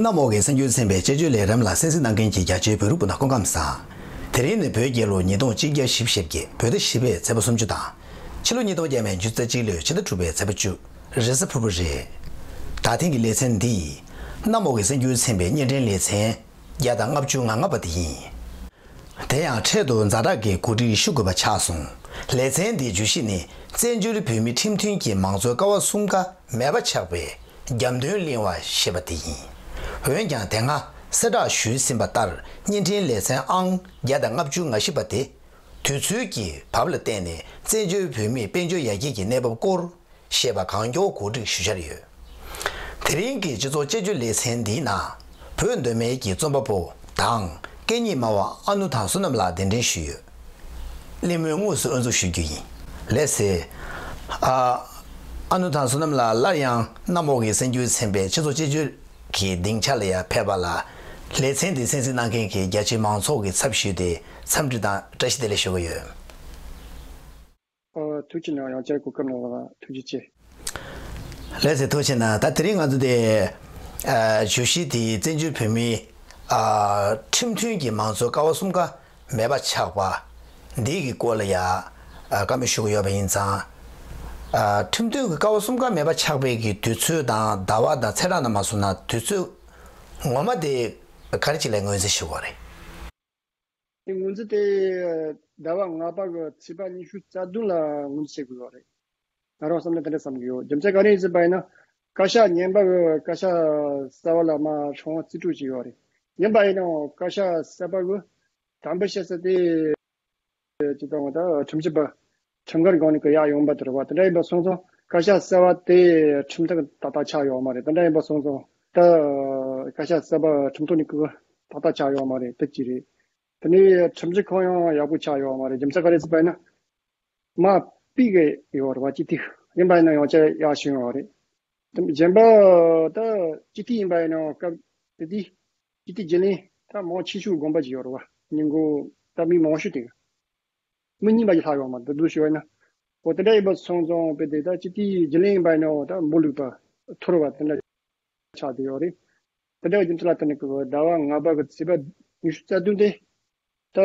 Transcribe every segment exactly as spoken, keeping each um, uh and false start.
གནམ་འོག་གི་གསར་འགྱུར་ཚན་པའི་དཔྱད་བརྗོད་ལས་རིམ་ལ་གསན་གཟིགས་གནང་མཁན་གྱི་རྒྱ་ཆེའི་བོད་རིགས་སྤུན་ཟླ་སྐུ་ཁམས་བཟང་། དེ་རིང་ནི་བོད་རྒྱལ་ལོ་ཉིས་སྟོང་གཅིག་བརྒྱ་བཞི་བཅུ་ཞེ་བརྒྱད། བོད་ཟླ་བཞི་པའི་ཚེས་པ་སུམ་ཅུ་དང་། ཕྱི་ལོ་ཉིས་སྟོང་བརྒྱ་མེད་བཅུ་གཅིག་ལོའི་ཕྱི་ཟླ་དྲུག་པའི་ཚེས་པ་བཅུ། རེས་གཟའ་ཕུར་བུ་རེད། ད་ཐེངས་ཀྱི་ལེ་ཚན་འདི། གནམ་འོག་གི་གསར་འགྱུར་ཚན་པའི་བརྙན་འཕྲིན་ལེ་ཚན་བརྒྱ་དང་ལྔ་བཅུ་ང་ལྔ་པ་དེ་ཡིན། དེ་ཡང་འཕྲལ་དུ་ཛ་དྲག་གི་གོ་སྒྲིག་ཞུ་དགོས་པ་ཆགས་སོང་། ལེ་ཚན་འདིའི་བརྗོད་གཞི་ནི། བཙན་བྱོལ་བོད་མིའི་ཁྲིམས་མཐུན་གྱི་མང་གཙོའི་ཀ་བ་གསུམ་ཀ་མེད་པ་ཆགས་པའི་རྒྱབ་མདུན་གླེང་བ་ཞེས་པ་དེ་ཡིན། འོན་ཀྱང་དེ་སྔ་གསལ་བསྒྲགས་ཞུས་ཟིན་པ་ལྟར། བརྙན་འཕྲིན་ལེ་ཚན་ཨང་བརྒྱ་དང་ལྔ་བཅུ་ང་བཞི་པ་དེ། དུས་ཚོད་ཀྱི་བབ་ལ་བརྟེན་ནས་བཙན་བྱོལ་བོད་མིའི་དཔལ་འབྱོར་ཡར་རྒྱས་ཀྱི་གནས་བབ་སྐོར་ཞེས་པ་གང་མགྱོགས་གོ་སྒྲིག་ཞུ་འཆར་ཡོད། དེ་རིང་གི་སྤྱི་ཚོགས་དཔྱད་བརྗོད་ལེ་ཚན་འདིའི་ནང་། བོད་མདོ་སྨད་ཀྱི་རྩོམ་པ་པོ་དང་སྐད་གཉིས་སྨྲ་བ་ཨ་ནུ་ཐང་བསོད་ནམས་ལགས་གདན་འདྲེན་ཞུས་ཡོད། གླེང་མོལ་དངོས་སུ་དབུ་འཛུགས་ཞུ་རྒྱུ་ཡིན། ལགས་སེ། ཨ། ཨ་ནུ་ཐང་བསོད་ནམས་ལགས་སླར་ཡང་གནམ་འོག་གི་གསར་འགྱུར་ཚན་པའི་སྤྱི་ཚོགས་དཔྱད་བརྗོད་ཀྱི་སྡིངས་ཆ་ལ་ཡང་ཕེབས་པ་ལ། ལེ་ཚན་འདི་གསན་གཟིགས་གནང་མཁན་གྱི་རྒྱ་ཆེའི་མང་ཚོགས་ཀྱི་ཚབ་ཞུས་ཏེ་འཚམས་འདྲི་དང་བཀྲ་ཤིས་བདེ་ལེགས་ཞུ་གི་ཡོད། ཨ། ཐུགས་རྗེ་གནང་། ཡང་བསྐྱར་གོ་སྐབས་གནང་བ་ལ་ཐུགས་རྗེ་ཆེ། ལགས་སེ། ཐུགས་རྗེ་གནང་། ད་དེ་རིང་ང་ཚོ་དེ། ཨ། བརྗོད་གཞི་དེ་བཙན་བྱོལ་བོད་མིའི། ཨ། ཁྲིམས་མཐུན་གྱི་མང་གཙོའི་ཀ་བ་གསུམ་ཀ་མེད་པ་ཆགས་པ་འདི་གི་སྐོར་ལ་ཡ། ཨ། བཀའ་མོལ་ཞུ་གི་ཡོད་པ་ཡིན་ཙང་། ཨ། ཁྲིམས་མཐུན་གྱི་ཀ་བ་གསུམ་ཀ་མེད་པ་ཆགས་པའི་གི་དུས་ཚོད་དང་ཟླ་བ་དང་ཚེས་གྲངས་ནང་མ་སོང་ན། དུས་ཚོད་ངོ་མ་དེ་ག་རེ་ཅིག་ལ་ངོས་འཛིན་ཞུ་དགོས་རེད། དེ་ངོས་འཛིན་དེ་ཟླ་བ་ལྔ་པ་གི་ཚེས་པ་ཉི་ཤུ་རྩ་བདུན་ལ་ངོས་འཛིན་བྱེད་དགོས་པ་རེད། ང་རང་བསམ་ན་དེ་འདྲ་བསམ་གྱི་ཡོད། རྒྱུ་མཚན་ག་རེ་ཡིན་ཟེར་བ་ཡིན་ན། བཀའ་ཤག་ཉན་པ་གི་བཀའ་ཤག་གསར་པ་ལ་མར་ཁྲིམས་དབང་རྩིས་སྤྲོད་བྱས་ཡོད་རེད། ཡིན་པ་ཡིན་ནའང་བཀའ་ཤག་གསར་པ་གི་དམ་འབུལ་བྱེད་ས་དེ། ཅི་ལྟར་ད་ཁྲིམས་ཞིབ་པ་ཁྲིམས་འགལ་སྒང་ནས་གི་ཡར་ཡོང་པ་དེ་རེད་བ། དེ་འདྲ་ཡིན་པ་སོང་ཙང་བཀའ་ཤག་གསར་པ་དེ་ཁྲིམས་ཐག་ཏག་ཏག་ཆགས་ཡོད་མ་རེད། དེ་འདྲ་ཡིན་པ་སོང་ཙང་ད་བཀའ་ཤག་གསར་པ་ཁྲིམས་ཐོག་ནས་གི་ཏག་ཏག་ཆགས་ཡོད་མ་རེད། དེ་གཅིག་རེད། དེ་ནས་ཁྲིམས་ཞིབ་ཁང་ཡང་ཡག་པོ་ཆགས་ཡོད་མ་རེད། རྒྱུ་མཚན་ག་རེ་ཟེར་བ་ཡིན་ན། མར་ཕུད་ཀྱི་ཡོད་རེད་བ། སྤྱི་འཐུས། ཡིན་པ་ཡིན་ན་ཡང་བསྐྱར་ཡར་ཕྱིན་ཡོད་རེད། གཞན་པ་ད་སྤྱི་འཐུས་ཡིན་པ་ཡིན་ན་སྐབས་དེ་དུས་སྤྱི་འཐུས་རྒྱུན་ལས་ད་མང་ཆེ་ཤོས་དགོངས་པ་ཅིག་ཡོད་རེད་བ། ཉིན་གུང་ད་མི་མང་ཤོས་དེ་མི་གཉིས་མ་ཅིག་ལྷག་ཡོད་མ་རེད། འདུག་ཞུ་བ་ཡིན་ན། འོ་དེ་འདྲ་ཡིན་པ་སོང་ཙང་དཔེ་དེ་ད་སྤྱི་འཐུས་རྒྱུན་ལས་ཡིན་པ་ཡིན་ན་ད་འབོ་ལུག་པ་ཐོར་བ་དེ་འདྲ་ཆགས་བསྡད་ཡོད་རེད། དེ་འདྲ་བའི་རྒྱུ་མཚན་ལ་བརྟེན་ནས་གི་ཟླ་བ་ལྔ་པ་གི་ཚེས་པ་ཉི་ཤུ་རྩ་བདུན་དེ། ད་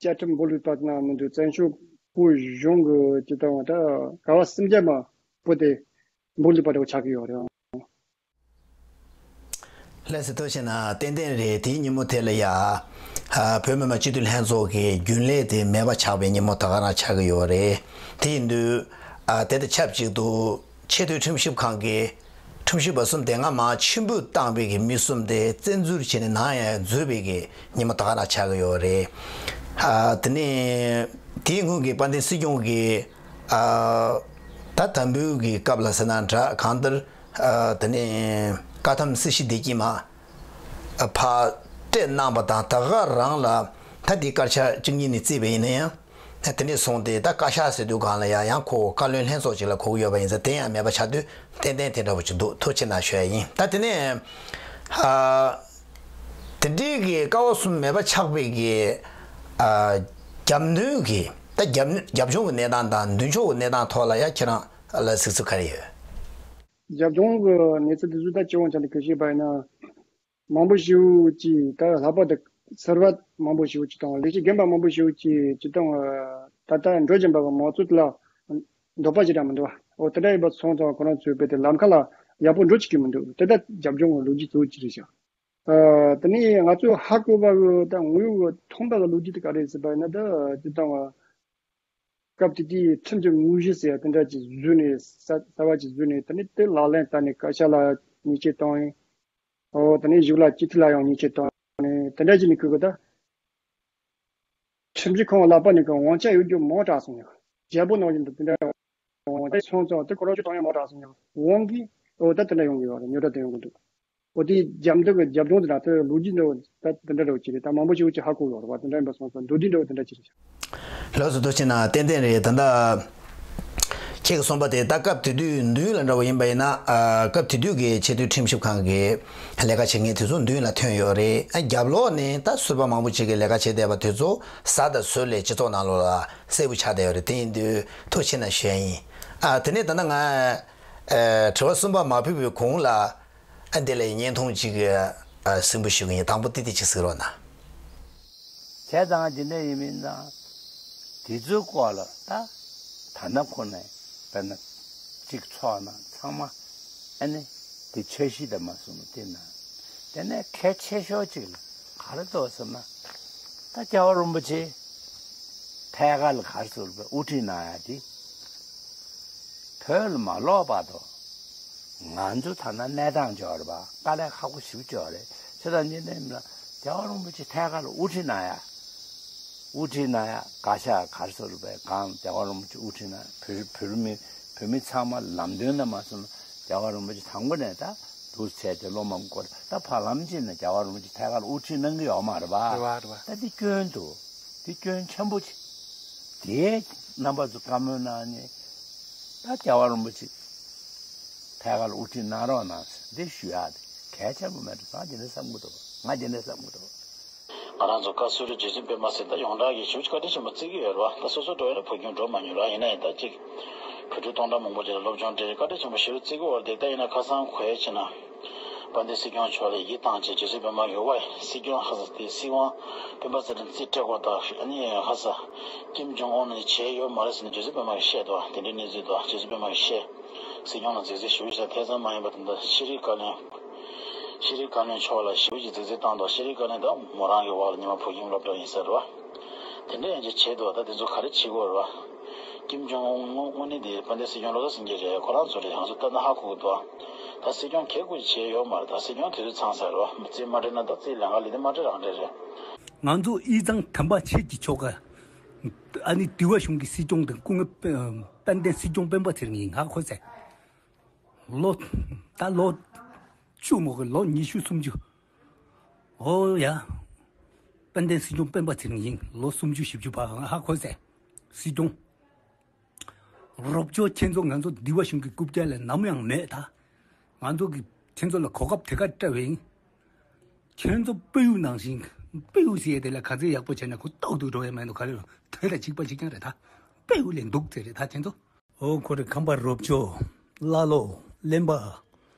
བཅའ་ཁྲིམས་འབོ་ལུག་པ་ན་མི་འདུག་བཙན་བྱོལ་བོད་གཞུང་གི་སྤྱི་བཏང་བ་ད་ག་བ་སུམ་བརྒྱ་མ་བོད་དེ་འབོ་ལུག་པ་འདྲ་བོ་ཆགས་ཀྱི་ཡོད་རེད། ལགས་སེ། ཐུགས་རྗེ་གནང་། ཏན་ཏན་རེད། དེའི་ཉིན་མོ་དེ་ལ་ཡ། ཨ། བོད་མི་མང་སྤྱི་འཐུས་ལྷན་ཚོགས་ཀྱི་རྒྱུན་ལས་དེ་མེད་པ་ཆགས་པའི་ཉིན་མོ་ད་ག་རང་ཆགས་ཀྱི་ཡོད་རེད། དེ་ཡིན་དུས། ཨ། དེ་དང་ཆབས་ཅིག་ཏུ་ཆེས་མཐོའི་ཁྲིམས་ཞིབ་ཁང་གི་ཁྲིམས་ཞིབ་པ་གསུམ་དེ་སྔ་མ་ཕྱིར་འབུད་བཏང་བའི་གི་མི་གསུམ་དེ་བཙན་འཛུལ་བྱས་ནས་ནང་ཡང་འཛུལ་བའི་གི་ཉིན་མོ་ད་ག་རང་ཆགས་ཀྱི་ཡོད་རེད། ཨ། དེ་ནས་དེའི་སྔོན་གྱི་དཔལ་ལྡན་སྲིད་སྐྱོང་གིས། ཨ། ད་དམ་འབུལ་གྱི་སྐབས་ལ་ཟེར་ན་འདྲ། གང་ལྟར། ཨ། དེ་ནས་བཀའ་ཐམ་སྲི་ཞུ་བདེ་སྐྱིད་མ། ཨ། ཕར་སྤྲད་གནང་བ་དང་ད་ག་རང་ལ་ད་དེ་སྐར་ཆ་བཅུ་གཉིས་ནས་བརྩིས་པ་ཡིན་ན་ཡང་། དེ་ནས་བཟུང་སྟེ་ད་བཀའ་ཤག་ཟེར་དུས་སྒང་ལ་ཡང་ཡང་ཁོ་བཀའ་བློན་ལྷན་ཚོགས་ཅིག་ལ་གོ་གི་ཡོད་པ་ཡིན་ཙང་། དེ་ཡང་མེད་པ་ཆགས་དུས་ཏན་ཏན་དེ་འདྲ་བོ་ཅིག་འདུག་ཐུགས་རྗེ་གནང་ཞུ་ཡ་ཡིན། ད་དེ་ནས། ཨ། དེ་འདྲའི་གི་ཀ་བ་གསུམ་མེད་པ་ཆགས་པའི་གི། ཨ། རྒྱབ་མདུན་གྱི། ད་རྒྱབ། རྒྱབ་ལྗོངས་ཀྱི་གནས་སྟངས་དང་མདུན་ཕྱོགས་ཀྱི་གནས་སྟངས་ཐོག་ལ་ཡ་ཁྱེད་རང་ལ་གཟིགས་ཚུལ་ག་རེ་ཡོད། རྒྱབ་ལྗོངས་ཀྱི་གནས་ཚུལ་དེ་ཚོ་ད་སྤྱི་ཡོངས་ཆ་ནས་ག་ཞིག་པ་ཡིན་ན། མང་པོ་ཞེ་པོ་ཅིག་ད་ལྷག་པར་དུ་ཟུར་པ་མང་པོ་ཞེ་པོ་ཅིག་དང་ལས་བྱེད་རྒན་པ་མང་པོ་ཞེ་པོ་ཅིག་སྤྱི་བཏང་ད་ལྟ་འགྲོ་བཞིན་པ་གི་མང་ཚོགས་དེ་ལ་འདོད་པ་ཞིག་རང་མི་འདུག་བ། འོ་དེ་འདྲ་ཡིན་པ་སོང་ཙང་ཁོ་རང་ཚོའི་དཔེ་དེ་ལམ་ཁ་ལ་ཡག་པོ་འགྲོ་བཅུག་གི་མི་འདུག་དེ་ལྟར་རྒྱབ་ལྗོངས་ཀྱི་ལོ་རྒྱུས་གཙོ་བོ་ཅིག་རེད་ཤག་ཨ། དེ་ནས་ང་ཚོས་ཧ་གོ་བ་གི་ད་ངོ་ཡོད་ཀྱི་མཐོང་བ་གི་ལོ་རྒྱུས་དེ་ག་རེ་ཟེར་བ་ཡིན་ན། ད་སྤྱི་བཏང་བ་སྐབས་དེ་དུས་ཁྲིམས་ཀྱི་དངོས་གཞི་ཟེར་ཡ་དེ་འདྲ་ཅིག་བཟོས་ནས། གསར་གསར་བ་ཅིག་བཟོས་ནས། དེ་ནས་དེ་ལག་ལེན་བསྟར་ནས་བཀའ་ཤག་ལ་ཉེས་ཆད་བཏང་ཡིན། འོ་དེ་ནས་གཞུག་ལ་སྤྱི་འཐུས་ལ་ཡང་ཉེས་ཆད་བཏང་ནས། དེ་འདྲ་བྱས་ནས་ཁོས་གི་ད་ཁྲིམས་ཞིབ་ཁང་ལག་པ་ནས་གི་དབང་ཆ་ཡོད་རྒྱུ་མང་དྲགས་སོང་ཡ། རྒྱལ་པོ་ནང་བཞིན་དུ་དེ་འདྲ་འོང་དེ་སོང་ཙང་དེ་ཁོ་རང་ཚོ་བཏང་ཡ་མང་དྲགས་སོང་ཡ། འོང་གི། འོ་ད་དེ་འདྲ་ཡོང་གི་ཡོད་རེད། ཉོ་སྒྲ་དེ་ཡོང་གི་འདུག་འོ་དེ་རྒྱབ་འདི་གི་རྒྱབ་ལྗོངས་དེ་དང་དེ་ལོ་རྒྱུས་འདྲ་བོ་ད་དེ་འདྲ་འདྲ་བོ་ཅིག་རེད། ད་མང་པོ་ཞིག་ཅིག་ཧ་གོ་ཡོད་རེད་བ། དེ་འདྲ་ཡིན་པ་སོང་ཙང་མདོར་བསྡུས་འདྲ་བོ་དེ་འདྲ་ཅིག་རེད། ལགས་སོ། ཐུགས་རྗེ་གནང་། ཏན་ཏན་རེད། ད་ལྟ་ཁྱེད་ཀྱིས་གསུངས་པ་དེ་ད་སྐབས་དེ་དུས་མདུན་ལ་འདྲ་བོ་ཡིན་པ་ཡིན་ན། ཨ། སྐབས་དེ་དུས་ཀྱི་ཆེས་མཐོའི་ཁྲིམས་ཞིབ་ཁང་གི་ལས་ཀ་བྱེད་མཁན་དེ་ཚོ་མདུན་ལ་ཐོན་ཡོད་རེད། ཨ། རྒྱབ་ལོགས་ནས་ད་ཟུར་པ་མང་པོ་ཅིག་གིས་ལས་ཀ་བྱས་བསྡད་པ་དེ་ཚོ་ཟ་དང་ཟོས་ལས་སྤྱི་ཚོགས་ནང་ལོགས་ལ་གསལ་པོ་ཆགས་བསྡད་ཡོད་རེད། དེ་ཡིན་དུས་ཐུགས་རྗེ་གནང་ཞུ་ཡ་ཡིན། ཨ། དེ་ནས་ད་ལྟ་ང་ཨ། དྲི་བ་གསུམ་པ་མ་ཕུལ་བའི་གོང་ལ། ཨ། འདི་ལ་བརྙན་ཐུང་ཅིག་ ཨ། སུན་པོ་ཞུ་གི་ཡིན། དང་པོ་ཏི་ཏི་ཅིག་གཟིགས་རོགས་གནང་། བྱས་ཙང་འདི་འདྲ་ཡིན་མིན་ཙང་། དེ་ཚོའི་སྐོར་ལ་ད་ད་ནང་ཁོ་ནས་དཔེར་ན་གཅིག་ཚོགས་ན་ཚང་མ་ཨ་ནི་དེ་འཆར་གཞི་དང་མ་སོང་ན་དེ་ན་དེ་ནས་གལ་ཆེ་ཤོས་གཅིག་ལ་ག་རེ་འདུག་ཟེར་ན། ད་རྒྱལ་བ་རིན་པོ་ཆེ་ཐད་ཀར་ལ་ག་རེ་ཟེར་བ་དབུ་ཁྲིད་གནང་ཡ་དེ་བོད་ལ་མ་ལོག་བར་དུ། ང་ཚོ་ཐ་ན་གནས་སྟངས་སྦྱོར་བ་དཀའ་ལས་ཁག་པོ་ཞིག་སྦྱོར་རེད། བྱས་ཙང་འདི་འདྲ་ཡིན་ན་རྒྱལ་བ་རིན་པོ་ཆེ་ཐད་ཀར་ལ་དབུ་ཁྲིད་གནང་ཡ། དབུ་ཁྲིད་གནང་ཡ་བཀའ་ཤག་ག་རེ་ཟེར་བའི་སྒང་རྒྱལ་བ་རིན་པོ་ཆེ་དབུ་ཁྲིད་གནང་བོད་བོད་མི་བོད་མི་ཚང་མ་ལམ་སྟོན་ན་མ་སོང་ན་རྒྱལ་བ་རིན་པོ་ཆེ་དང་པོ་ནས་ད་འདུག་བྱས་ཏེ་སློབ་མ་སྐོར་ད་བར་ལམ་ཅིག་ནས་རྒྱལ་བ་རིན་པོ་ཆེ་ཐད་ཀར་ལ་དབུ་ཁྲིད་གནང་གི་ཡོད་མ་རེད་པ། རེད་པ་རེད་པ། ད་འདི་སྐྱོན་འདུག་འདི་སྐྱོན་ཆེན་པོ་ཆེ། དེའི་རྣམ་པ་ཚོ་བཀའ་མོལ་གནང་ནས་ད་རྒྱལ་བ་རིན་པོ་ཆེ་ཐད་ཀར་དབུ་ཁྲིད་གནང་རོགས་གནང་ཟེར་འདི་ཞུ་ཡག་དེ་གལ་ཆེན་པོ་མེད་འགྲོ་ཙང་དེ་འདྲ་བསམ་གི་འདུག་ང་དེ་འདྲ་བསམ་གི་འདུག་ང་རང་ཚོ་བཀའ་ཟུར་རྗེ་བཙུན་སྤེན་པ་ཟེར་ད་ཡོངས་གྲགས་ཀྱི་ཞུ་བཀའ་དྲིན་ཆེན་པོ་བརྩི་གི་ཡོད་རེད་བ། ད་སོ་སོ་འགྲོ་ཡོད་ན་བོད་ཁྱིམ་འགྲོ་མ་མྱོང་ར། ཡིན་ན་ཡང་ད་ཅིག་བོད་ཕྲུག་སྟོང་ཕྲག་མང་པོ་ཅིག་ལ་སློབ་སྦྱོང་སྤྲད་རེད། བཀའ་དྲིན་ཆེན་པོ་ཞེ་པོ་བརྩི་གི་ཡོད་རེད། དེ་ད་ཡིན་ན་ཁ་སང་གོ་ཡ་བྱས་ན། དཔལ་ལྡན་སྲིད་སྐྱོང་མཆོག་ལ་ཡིད་ཐང་ཆད་རྗེ་བཙུན་སྤེན་པ་གི་ཝའི་སྲིད་སྐྱོང་ཧ་ས་དེ་སྲིད་དབང་སྤེན་པ་ཚེ་རིང་རྩིས་སྤྲད་དགོས་ད་ཨ་ནི་ཧ་ས་ཀིམ་ཇོང་ཨུན་ནས་བྱས་ཡོད་མ་རེད་ཟེར་ནས་རྗེ་བཙུན་སྤེན་པ་གིས་བཤད་འདུག་དེ་འདྲའི་གནས་ཚུལ་འདུག་རྗེ་བཙུན་སྤེན་པ་གིས་བཤད། སྲིད་སྐྱོང་ལ་རྫིག་རྫིག་ཞུ་ཡོད་ས་དེ་ཙམ་མ་ཡིན་པ་དེ་འདྲ་ཤེས་རིག་བཀའ་བློན། ཤེས་རིག་བཀའ་བློན་མཆོག་ལ་ཞེ་པོ་ཅིག་རྫིག་རྫིག་བཏང་འདུག་ཤེས་རིག་བཀའ་བློན་དང་མོ་རང་གི་འོག་ལ་ཉི་མ་བོད་ཁྱིམ་སློབ་གྲྭ་ཡིན་ས་རེད་བ། དེ་འདྲ་ཡང་ཅིག་བྱས་འདུག་ད་དེ་ཚོ་ག་རེ་བྱེད་དགོས་རེད་བ། ཀིམ་ཇོང་ཨུན་དངོས་དངོས་གནས་དེ་དཔལ་ལྡན་སྲིད་སྐྱོང་བློ་བཟང་སེང་གེ་རེད། ཁོ་རང་ཚོ་རེད། ང་ཚོ་ལྟ་ན་ཧ་གོ་གི་འདུག་ད་སྲིད་སྐྱོང་གལ་དགོས་ཅིག་བྱས་ཡོད་མ་རེད། ད་སྲིད་སྐྱོང་དུས་ཚོད་ཚང་ས་རེད་བ། རྩིས་མ་སྤྲད་ན་ད་རྩིས་ལས་ཀ་ལས་དེ་མ་སྤྲད་རང་འགྲེལ་རེད། ང་ཚོ་དབུས་གཙང་དམ་པ་ཆོས་ཀྱི་ཆོལ་ཁ། ཨ་ནི་དུས་བ་གཞུང་གི་སྲིད་སྐྱོང་དང་སྐུ་ངོ་དཔལ་ལྡན་སྲིད་སྐྱོང་སྤེན་པ་ཚེ་རིང་ཡིན། ང་ཁོ་ཚེ། ལོ། ད་ལོ། བཅུ་མོ་གི་ལོ་ཉི་ཤུ་སུམ་ཅུ། ཨོ་ཡ། དཔལ་ལྡན་སྲིད་སྐྱོང་སྤེན་པ་ཚེ་རིང་ཡིན། ལོ་སུམ་ཅུ་བཞི་བཅུ་བར་ང་ཧ་གོ་ཚེ། སྲིད་སྐྱོང་། རོབ་ཅོ་ཁྱེད་ཚོ་ང་ཚོ་འདི་བ་གཞུང་གི་རྐུབ་བཀྱག་ལ་ནམ་ཡང་མེད་ད། ང་ཚོ་གི་ཁྱེད་ཚོ་ལ་གོ་སྐབས་དེ་ག་སྤྲད་པ་ཡིན། ཁྱེད་ཚོ་སྤུ་གུ་ནང་བཞིན་སྤུ་གུ་ཟེར་ཡས་དེ་ལ་ག་ཚོད་ཡག་པོ་བྱས་ན་ཁོ་ཏོག་ཏུ་འགྲོ་ཡས་མེད་འདུག་ག་རེ་རུང་དེ་ལ་གཅིག་པ་གཅིག་རྐྱང་རེད་ད། སྤུ་གུ་ལས་འདུག་ཚེ་རེད་ད་ཁྱེད་ཚོ། ཨོ་ཁོ་རེ་ཁམས་པ་རོབ་ཅོ། ཀླ་ཀློ། གླེན་པ།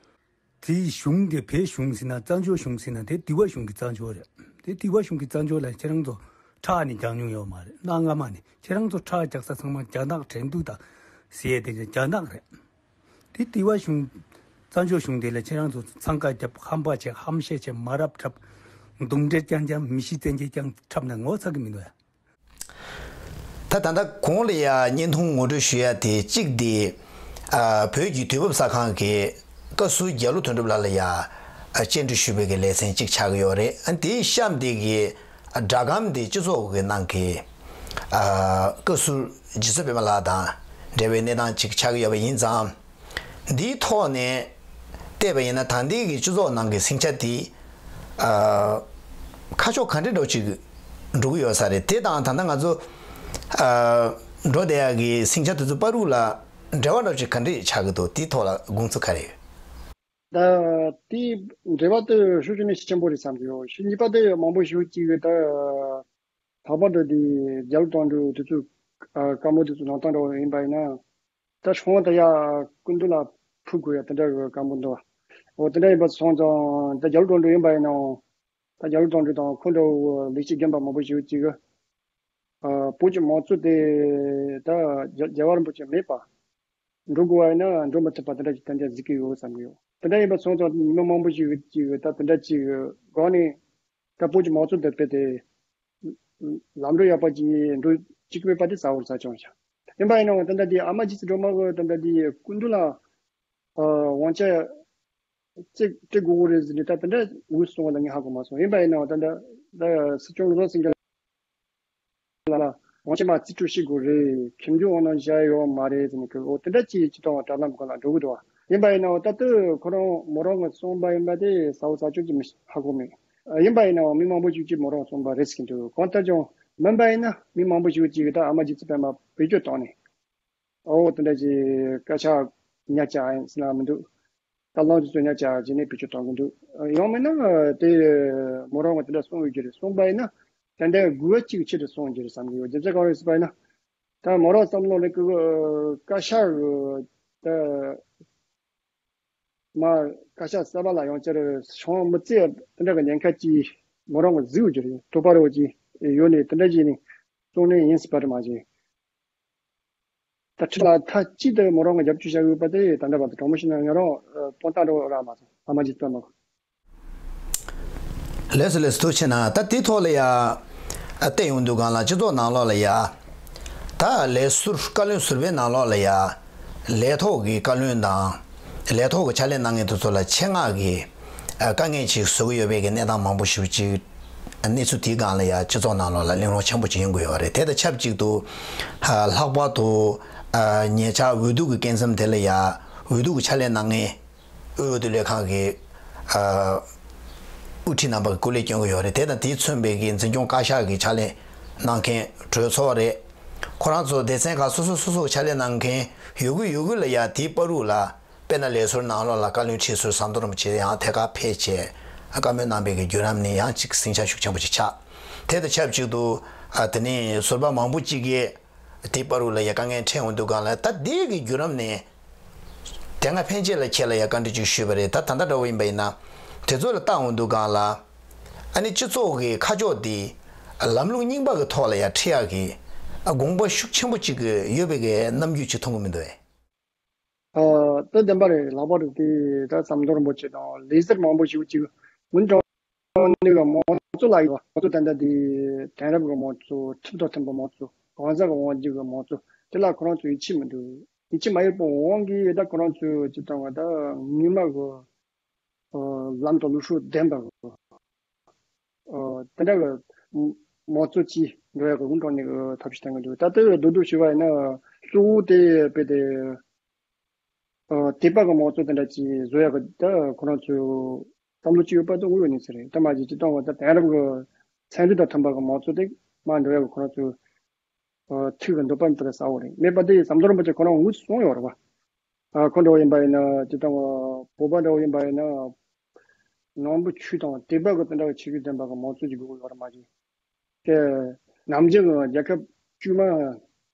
དེའི་གཞུང་དེ་བོད་གཞུང་ཟེར་ན་གཙང་ཆོལ་གཞུང་ཟེར་ན་དེ་དུས་བ་གཞུང་གི་གཙང་ཆོལ་རེད། དེ་དུས་བ་གཞུང་གི་གཙང་ཆོལ་ལ་ཁྱེད་རང་ཚོ་ཁྲག་ནི་རྒྱག་མྱོང་ཡོད་མ་རེད། གནའ་སྔ་མ་ནས་ཁྱེད་རང་ཚོ་ཁྲག་རྒྱག་ས་ཚང་མ་རྒྱ་ནག་ཁྲེང་ཏུའུ་དང་ཟེར་ཡས་དེ་རྒྱ་ནག་རེད། དེ་དུས་བ་གཞུང་གཙང་ཆོལ་གཞུང་དེ་ལ་ཁྱེད་རང་ཚོ་འཚང་ཁ་རྒྱབ། ཧམ་པ་བྱེད། ཧམ་བཤད་བྱེད། མ་རབས་འཁྲབ། རྡུང་འདྲེ་རྐྱང་རྐྱང་། མི་ཤི་བཙན་གྱིས་བསྐྱངས་འཁྲབ་ན་ངོ་ཚ་གི་མི་འདུག་ཡ། ད་ད་ལྟ་གོང་ལ་ཡ་བརྙན་ཐུང་ངོ་སྤྲོད་ཞུ་ཡ་དེ་གཅིག་དེ། ཨ། བོད་ཀྱི་དུས་བབ་གསར་ཁང་གི་བཀའ་ཟུར་རྒྱ་ལོ་དོན་གྲུབ་ལགས་ལ་ཡ། ཨ། བཅར་འདྲི་ཞུས་པའི་གི་ལེ་ཚན་གཅིག་ཆགས་ཀྱི་ཡོད་རེད། ཨ། དེའི་གཤམ་དེ་གི་སྒྲ་སྒམ་དེ་སྤྱི་ཚོགས་ཀྱི་ནང་གི། ཨ། བཀའ་ཟུར་རྗེ་བཙུན་སྤེན་པ་ལགས་དང་འབྲེལ་བའི་གནས་སྟངས་གཅིག་ཆགས་ཀྱི་ཡོད་པ་ཡིན་ཙང་། འདིའི་ཐོག་ནས་བལྟས་པ་ཡིན་ན་ད་ལྟའི་གི་སྤྱི་ཚོགས་ནང་གི་ཟིང་ཆ་དེ། ཨ། ཁ་ཕྱོགས་ག་འདྲ་འདྲ་ཅིག་འགྲོ་གི་ཡོད་ས་རེད། དེ་དང་ད་ལྟ་ང་ཚོ། ཨ། འགྲོ་བསྡད་ཡག་གི་ཟིང་ཆ་དེ་ཚོ་བར་དུ་ལ་འབྲེལ་བ་འདྲ་ཅིག་ག་འདྲ་ཆགས་ཀྱི་འདུག་དེའི་ཐོག་ལ་དགོངས་ཚུལ་ག་རེ་ཡོད། ད་དེའི་འབྲེལ་བ་དེ་ཤུགས་ཆེན་ནས་ཤུགས་ཆེན་པོ་རེད་བསམ་གྱི་ཡོད། ཤུགས་གཉིས་པ་དེ་མང་པོ་ཞིག་ཅིག་གིས་ད། ལྷག་པར་དུ་དེ་རྒྱ་ལོ་དོན་གྲུབ་དེ་ཚོ། ཨ། བཀའ་མོལ་དེ་ཚོ་ལངས་སྟངས་འདྲ་བོ་ཡིན་པ་ཡིན་ན། ད་ཤོང་ད་ཡ་སྐུ་མདུན་ལ་ཕུལ་དགོས་ཡ་དེ་འདྲ་གི་བཀའ་མོལ་འདུག་འོ་དེ་འདྲ་ཡིན་པ་སོང་ཙང་ད་རྒྱ་ལོ་དོན་གྲུབ་ཡིན་པ་ཡིན་ནའང་། ད་རྒྱ་ལོ་དོན་གྲུབ་དང་ཁོང་འདྲ་བོ་ལས་བྱེད་རྒན་པ་མང་པོ་ཞིག་ཅིག་གིས། ཨ། བོད་ཀྱི་མང་གཙོ་དེ་ད་རྒྱལ་རྒྱལ་བ་རིན་པོ་ཆེ་མེད་པ། འགྲོ་དགོས་པ་ཡིན་ན་འགྲོ་མི་ཐུབ་པ་དེ་འདྲ་ཅིག་ཏན་ཏན་གཟིགས་ཀྱི་ཡོད་བསམ་གྱི་ཡོད། དེ་འདྲ་ཡིན་པ་སོང་ཙང་མི་མང་པོ་ཞིག་ཅིག་ད་དེ་འདྲ་ཅིག་སྒང་ནས་ད་བོད་ཀྱི་མང་གཙོ་དེ་སྤེལ་ཏེ། ལམ་འགྲོ་ཡག་པ་ཅིག་འགྲོ་ཅིག་མེད་པ་དེ་གསལ་བོར་གསལ་བྱུང་ཤག་ཡིན་པ་ཡིན་ནའང་ད་ལྟ་དེ་ཨ་མ་རྗེ་བཙུན་སྒྲོལ་མ་གི་ད་ལྟ་དེ་སྐུ་མདུན་ལ་དབང་ཆ་ཅིག་སྤྲད་དགོས་ཀྱི་རེད་ཟེར་ནས་ད་དེ་འདྲ་འུ་གསུང་བ་ལ་ངས་ཧ་གོ་མ་སོང་། ཡིན་པ་ཡིན་ནའང་ད་ལྟ་ད་སྲིད་སྐྱོང་བློ་བཟང་སེང་གེ་ལ་དབང་ཆ་མར་རྩིས་སྤྲོད་བྱེད་དགོས་རེད། ཁྱིམ་རྒྱུད་དབང་ནང་བཞག་ཡོད་མ་རེད་ཟེར་ནས་གི་འོ་དེ་འདྲ་ཅིག་སྤྱི་ཚོགས་དྲ་ལམ་སྒང་ལ་འགྲོ་གི་འདུག་བ། ཡིན་པ་ཡིན་ནའང་ད་ལྟ་ཁོ་རང་མོ་རང་གི་གསུངས་པ་ཡིན་པ་དེ་གསལ་བོ་གསལ་བོ་ཅིག་མི་ཧ་གོ་མེད། ཡིན་པ་ཡིན་ནའང་མི་མང་པོ་ཞིག་གིས་མོ་རང་གསུངས་པ་རེད་ཟེར་གྱི་འདུག་གང་ལྟར་ཀྱང་མིན་པ་ཡིན་ན་མི་མང་པོ་ཞིག་གིས་ད་ཨ་མ་རྗེ་བཙུན་པད་མ་བེད་སྤྱོད་བཏང་ནས། ཨོ་དེ་འདྲ་ཅིག་བཀའ་ཤག་ཉར་བཅར་ཡིན་ཟེར་ན་མི་འདུག་ད་ལམ་དུ་ཚུར་ཉར་བཅར་བྱས་ནས་བེད་སྤྱོད་གཏོང་གི་འདུག་ཡང་མིན་ན་དེ་མོ་རང་གིས་དེ་འདྲ་གསུང་ཡོད་ཀྱི་རེད། གསུངས་པ་ཡིན་ན་ཏན་ཏན་དགོས་པ་གཅིག་ཆེད་དུ་གསུངས་ཡོད་ཀྱི་རེད་བསམ་གྱི་ཡོད། རྒྱུ་མཚན་གང་རེད་ཟེར་བ་ཡིན་ན། ད་མོ་རང་བསམ་བློ་ལ་ཀི་བཀའ་ཤག་གི་ད་ མ་བཀའ་ཤག་གསར་པ་ལ་ཡང་བསྐྱར་ཤོང་མི་བརྩི་དེ་འདྲ་གི་ཉེན་ཁ་ཅིག་མོ་རང་གི་གཟིགས་རྒྱུ་རེད། དོགས་པ་རོ་ཅིག་ཡོད་ནས་དེ་འདྲ་བྱས་ནས་གསུང་ནས་ཡིན་སྲིད་པ་རེད་མ་གཞི། ད་ཁྲི་ལ་མཐའ་གཅིག་ཏུ་མོ་རང་གི་རྒྱབ་སྐྱོར་བྱ་དགོས་པ་དེ་ད་འདྲ་བ་དང་གྲོང་མི་ཤི་ན་ང་རང་དཔང་རྟགས་འགྲོ་ར་མ་སོང་ཨ་མ་ཇི་ཙམ་མ། ལགས་སོ་ལགས་སོ་ཐུགས་ཆེ་གནང་། ད་དེའི་ཐོག་ལ་ཡ་བལྟས་ཡོང་དུས་སྒང་ལ་སྤྱི་ཚོགས་ནང་ལོགས་ལ་ཡ་ད་ལས་ཟུར་བཀའ་བློན་ཟུར་པའི་ནང་ལོགས་ལ་ཡ་ལས་ཐོག་གི་བཀའ་བློན་དང་ལས་ཐོག་གི་ཕྱག་ལས་གནང་མཁན་དེ་ཚོ་ལ་ཆེད་མངགས་ཀྱི་དཀའ་ངལ་ཅིག་བཟོ་གི་ཡོད་པའི་གི་གནས་སྟངས་མང་པོ་ཞིག་ཅིག་གནས་ཚུལ་དེའི་སྒང་ལ་ཡ་སྤྱི་ཚོགས་ནང་ལོགས་ལ་གླེང་སློང་ཆེན་པོ་ཅིག་ཡོང་གི་ཡོད་རེད། དེ་དང་ཆབས་ཅིག་ཏུ་ལྷག་པར་དུ་ཉེ་ཆར་འོས་བསྡུ་གི་སྐབས་མཚམས་དེ་ལ་ཡ་འོས་བསྡུ་གི་ཕྱག་ལས་གནང་མཁན་དབུས་འོས་བསྡུ་ལས་ཁང་གི་ཨ་དབུ་ཁྲིད་རྣམ་པ་གིས་སྐུ་ལས་བསྐྱོན་གྱི་ཡོད་རེད། དེ་དང་དེས་མཚོན་པའི་གི་འཛིན་སྐྱོང་བཀའ་ཤག་གི་ཕྱག་ལས་གནང་མཁན་གྲོས་ཚོགས་རེད། ཁོ་རང་ཚོ་སྡེ་ཚན་ཁག་སོ་སོ་སོ་སོ་ཕྱག་ལས་གནང་མཁན་ཡོད་དགུ་ཡོད་དགུ་ལ་ཡ་དེའི་བར་དུ་ལ་དཔེར་ན་ལས་ཟུར་ནང་ལོགས་ལ་བཀའ་བློན་ཁྲི་ཟུར་ཟམ་གདོང་རིན་པོ་ཆེ་ཡང་ཐད་ཀར་ཕེབས་བྱས་བཀའ་མོལ་གནང་པའི་གི་བརྒྱུད་རིམ་ནི་ཡང་གཅིག་ཟིང་ཆ་ཤུགས་ཆེན་པོ་ཅིག་ཆགས། དེ་དང་ཆབས་ཅིག་ཏུ་ཨ་དེ་ནས་ཟུར་པ་མང་པོ་ཅིག་གིས། དེའི་བར་དུ་ལ་ཡ་དཀའ་ངལ་འཕྲད་འོང་དུས་སྒང་ལ་ད་དེ་གི་བརྒྱུད་རིམ་ནས་དེ་སྔ་ཕན་ཆད་ལ་ཁྱེད་ལ་ཡ་བཀའ་འདྲི་ཅིག་ཞུས་པ་རེད། ད་ད་ལྟ་འདྲ་བོ་ཡིན་པ་ཡིན་ན་དེ་ཚོ་ལ་བལྟ་འོང་དུས་སྒང་ལ་ཨ་ནི་སྤྱི་ཚོགས་ཀྱི་ཁ་ཕྱོགས་དེ་ལམ་ལུགས་རྙིང་པ་གི་ཐོག་ལ་ཡ་ཁྲིད་ཡག་གི་དགོངས་པ་ཤུགས་ཆེན་པོ་ཅིག་ཡོད་པའི་གི་རྣམ་འགྱུར་ཅིག་མཐོང་གི་མི་འདུག་ཨེ། ཨ་ད་བདེན་པ་རེད། ལྷག་པར་དུ་དེ་ད་ཟམ་གདོང་རིན་པོ་ཆེ་དང་ལས་ཟུར་མང་པོ་ཞིག་ཅིག་ངུ་འགྲོ་ནི་གི་མང་གཙོ་ལ་ཡོད་པ། མང་གཙོ་ད་ལྟ་དེ་དེང་རབས་ཀྱི་མང་གཙོ་ཁྲིམས་དང་མཐུན་པའི་མང་གཙོ་གང་ཟག་གི་དབང་སྒྱུར་གྱི་མང་གཙོ་དེ་ལ་ཁོ་རང་ཚོ་ཡིད་ཆེས་མི་འདུག་ཡིད་ཆེས་མ་ཡོད་པའི་དབང་གིས་ད་ཁོ་རང་ཚོས་ཅི་ལྟ་བ་ད་ངོ་མ་གི་ལམ་དང་ལུགས་སྲོལ་ལྡན་པ་གི་དེ་འདྲ་གི་མང་གཙོ་ཅིག་འགྲོ་ཡག་གི་ངུ་འགྲོ་ནི་གི་ཐབས་ཤེས་བསྟན་གི་འདུག་ད་ལྟ་བདོ་བདོ་ཞུ་བ་ཡིན་ན་གཙོ་བོ་དེ་དཔེ་དེ། ཨ་དད་པ་གི་དམངས་གཙོ་དེ་འདྲ་ཅིག་བཟོ་ཡག་གི་ད་ཁོ་རང་ཚོའི་བསམ་བློ་ཅིག་ཡོད་པ་དེ་དངོས་ཡོད་གནས་ཚུལ་རེད། ད་མ་གཞི་སྤྱི་བཏང་བ་ད་དེང་རབས་ཀྱི་ཚན་རིག་དང་མཐུན་པ་གི་དམངས་གཙོ་དེ་མར་འགྲོ་ཡག་གི་ཁོ་རང་ཚོའི་ཨ་ཐུགས་ཀྱི་འདོད་པ་ནི་དེ་ལས་གསལ་བོ་རེད། མེད་པ་དེ་ཟམ་གདོང་རིན་པོ་ཆེ་ཁོ་རང་ངོས་སུ་སོང་ཡོད་རེད་བ། ཨ་ཁོ་འདྲ་བོ་ཡིན་པ་ཡིན་ན་སྤྱི་བཏང་བ་བོད་པ་འདྲ་བོ་ཡིན་པ་ཡིན་ན་ནང་པའི་ཆོས་དང་དད་པ་གི་དེ་འདྲ་གི་ཆོས་བརྒྱུད་ལྡན་པ་གི་དམངས་གཙོ་ཅིག་དགོས་ཀྱི་ཡོད་རེད་མ་གཞི། དེ་ནམ་རྒྱུན་གྱི་རྒྱལ་ཁབ་དཀྱུས་མ་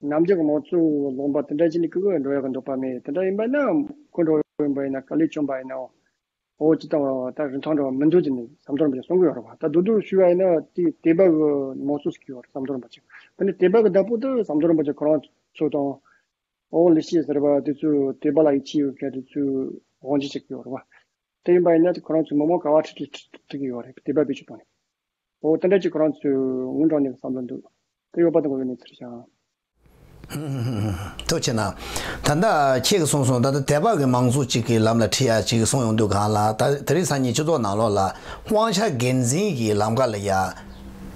ནམ་རྒྱུན་གྱི་དམངས་གཙོ་ལུང་པ་དེ་འདྲ་ཞིག་ནས་ཀུན་གྱིས་འགྲོ་ཡག་གི་འདོད་པ་མེད། དེ་འདྲ་ཡིན་པ་ན་ཁོ་འགྲོ་ཡིན་པ་ཡིན་ན་དཀའ་ལས་བྱུང་བ་ཡིན་ན་འོ་ཅི་ལྟ་བ་ད་རིན་ཐང་འདྲ་བ་མི་འདུག་ཅེས་ནས་ཟམ་གདོང་རིན་པོ་ཆེ་གསུང་གི་ཡོད་རེད་བ། ད་རྡོག་རྡོག་ཞུས་པ་ཡིན་ན་དེ་དད་པ་གི་དམངས་གཙོ་ཟེར་གྱི་ཡོད་རེད་ཟམ་གདོང་རིན་པོ་ཆེ། དེ་ནས་དད་པ་གི་བདག་པོ་དེ་ཟམ་གདོང་རིན་པོ་ཆེ་ཁོ་རང་ཚོ་དང་འོ་ལི་ཤི་ཟེར་བ་དེ་ཚོས་དད་པ་ལ་ཡིད་ཆེས་ཡོད་མཁན་དེ་ཚོས་དབང་ཆ་བྱེད་ཀྱི་ཡོད་རེད་བ། དེ་ཡིན་པ་ཡིན་ན་དེ་ཁོ་རང་ཚོས་མི་མང་ག་བ་ཁྲིད་ཁྲིད་ཁྲིད་ཀྱི་ཡོད་རེད། དད་པ་བེད་སྤྱོད་བཏང་ནས། འོ་དེ་འདྲ་ཅིག་ཁོ་རང་ཚོས་ངུ་འགྲོ་ནས་བསམ་བློ་འདུག་དེ་ཡོད་པ་དང་གོ་བའི་གནས་ཚུལ་བྱུང་། ཐུགས་རྗེ་གནང་། ད་ལྟ་ཁྱེད་ཀྱིས་གསུངས་སོང་། ད་ལྟ་དད་པ་གི་དམངས་གཙོ་གཅིག་གི་ལམ་ལ་ཁྲིད་ཡ་གཅིག་གསུངས་ཡོང་དུས་སྒང་ལ་ད་དེ་རིང་སང་ཉིན་སྤྱི་ཚོགས་ནང་ལོགས་ལ་དབང་ཆ་སྒེར་འཛིན་གྱི་ལམ་ཁ་ལ་ཡ་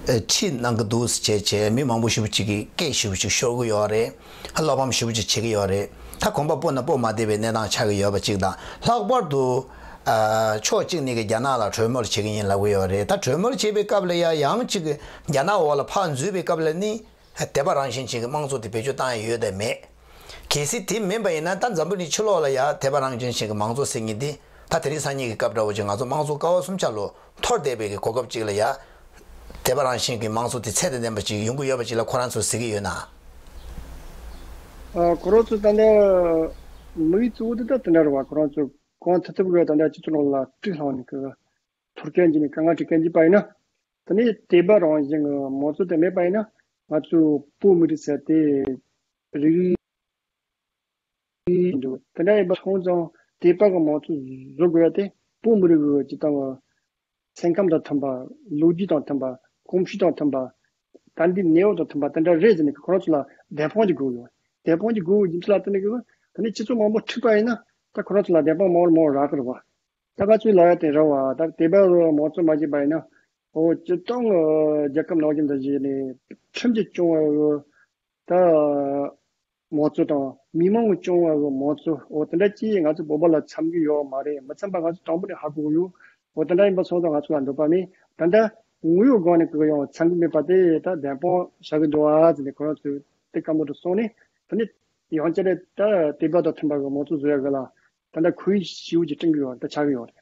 ཁྲིད་གནང་གི་འདུག་ཟེར་བྱས་བྱས་མི་མང་པོ་ཞེ་པོ་ཅིག་གིས་སྐད་ཞེ་པོ་ཅིག་ཤོར་གི་ཡོད་རེད། བློ་ཕམ་ཞེ་པོ་ཅིག་བྱེད་ཀྱི་ཡོད་རེད། ད་གོམ་པ་སྤོ་ན་སྤོ་མ་བདེ་བའི་གནས་སྟངས་ཆགས་ཀྱི་ཡོད་པ་གཅིག་དང་། ལྷག་པར་དུ་ཨ་ཕྱོགས་གཅིག་ནས་ཀྱི་རྒྱ་ནག་ལ་གྲོས་མོལ་བྱེད་ཀྱི་ཡིན་ལབ་ཀྱི་ཡོད་རེད། ད་གྲོས་མོལ་བྱེད་པའི་སྐབས་ལ་ཡ་ཡང་གཅིག་གི་རྒྱ་ནག་འོག་ལ་ཕར་འཛུལ་བའི་སྐབས་ལ་ནི་དད་པ་རང་བཞིན་ཅན་གྱི་དམངས་གཙོ་དེ་བེད་སྤྱོད་བཏང་ཡ་ཡོད་དམ་མེད། གལ་སྲིད་དེ་མིན་པ་ཡིན་ན་ད་འཛམ་བུ་གླིང་ཕྱི་ལོགས་ལ་ཡ་དད་པ་རང་བཞིན་ཅན་གྱི་དམངས་གཙོ་ཟེར་མཁན་འདི་ད་དེ་རིང་སང་ཉིན་གྱི་སྐབས་འདྲ་བོ་ཅིག་ང་ཚོ་དམངས་གཙོ་ཀ་བ་གསུམ་ཆ་ལོ་འཐོར་བསྡད་པའི་གི་གོ་སྐབས་ཅིག་ལ་ཡ། དད་པ་རང་བཞིན་གྱི་དམངས་གཙོ་དེ་ཚད་དང་ལྡན་པ་ཅིག་ཡོང་གི་ཡོད་པ་ཅིག་ལ་ཁོ་རང་ཚོས་གཟིགས་ཀྱི་ཡོད་ན། ཨ་ཁོ་རང་ཚོ་ད་ལྟ་དམིགས་ཡུལ་གཙོ་བོ་དེ་ད་དེ་འདྲ་རེད་བ། ཁོ་རང་ཚོ་གང་ཐུབ་ཐུབ་གི་ད་ལྟ་སྤྱི་ཚོགས་ནང་ལ་དཀྲུག་སློང་ནས་གི་འཐོར་སྐྱོན་གྱི་ནས་དཀའ་ངལ་འཕྲད་མཁན་གྱི་པ་ཡིན་ན། ད་ནི་དད་པ་རང་བཞིན་གྱི་དམངས་གཙོ་དེ་མེད་པ་ཡིན་ན་ང་ཚོ་བོད་མི་རིགས་ཟེར་དེ་རིགས་འདུག་དེ་འདྲ་ཡིན་པ་སོང་ཙང་དད་པ་གི་དམངས་གཙོ་བཟོ་དགོས་ཡ་དེ་བོད་མི་རིགས་ཀྱི་སྤྱི་བཏང་གི་སེམས་ཁམས་དང་མཐུན་པ། ལོ་རྒྱུས་དང་མཐུན་པ། གོམས་གཤིས་དང་མཐུན་པ། ད་འདི་གནས་བབ་དང་མཐུན་པ་དེ་འདྲ་རེད་ཟེར་ནས་ཁོ་རང་ཚོ་ལ་བདེན་དཔང་ཅིག་དགོས་ཡོད། བདེན་དཔང་ཅིག་དགོས་ཡོད་རྒྱུ་མཚན་ལ་བརྟེན་ནས་ད་ནི་སྤྱི་ཚོགས་མང་པོ་འཁྲུག་པ་ཡིན་ན་ད་ཁོ་རང་ཚོ་ལ་བདེན་དཔང་མང་བ་མང་བ་རག་གི་རེད་བ། ད་ང་ཚོའི་ལ་ཡ་དེ་རེད་བ། ད་དད་པ་དམངས་གཙོ་མ་བྱས་པ་ཡིན་ན་འོ་སྤྱི་བཏང་གི་རྒྱལ་ཁབ་ནང་བཞིན་དུ་བྱས་ནས་ཁྲིམས་ཀྱིས་སྐྱོང་བའི་ད་དམངས་གཙོ་དང་མི་མང་གིས་སྐྱོང་བའི་དམངས་གཙོ་འོ་དེ་འདྲ་ཅིག་ང་ཚོ་བོད་པ་ལ་འཚམ་གྱི་ཡོད་མ་རེད། མི་འཚམ་པ་ང་ཚོ་དང་པོ་ནས་ཧ་གོ་གི་ཡོད། འོ་དེ་འདྲ་ཡིན་པ་སོང་ཙང་ང་ཚོ་ལ་འདོད་པ་མེད། ད་ལྟ་དངོས་ཡོད་སྒང་ནས་གི་ཡང་འཚམ་གྱི་མེད་པ་དེ་ད་བདེན་དཔང་བཞག་གི་འདུག་ཨ་ཟེར་ནས་ཁོ་རང་ཚོས་དེ་བཀའ་མོལ་དུ་སོང་ནས་ད་ནི་ཡང་བསྐྱར་ད་དད་པ་དང་མཐུན་པ་གི་དམངས་གཙོ་བཟོ་ཡ་གི་ལ་ད་ལྟ་ཁོར་ཡུག་ཞེ་པོ་ཅིག་བསྐྲུན་གི་ཡོད་རེད། ད་ཆགས་གི་ཡོད་རེད།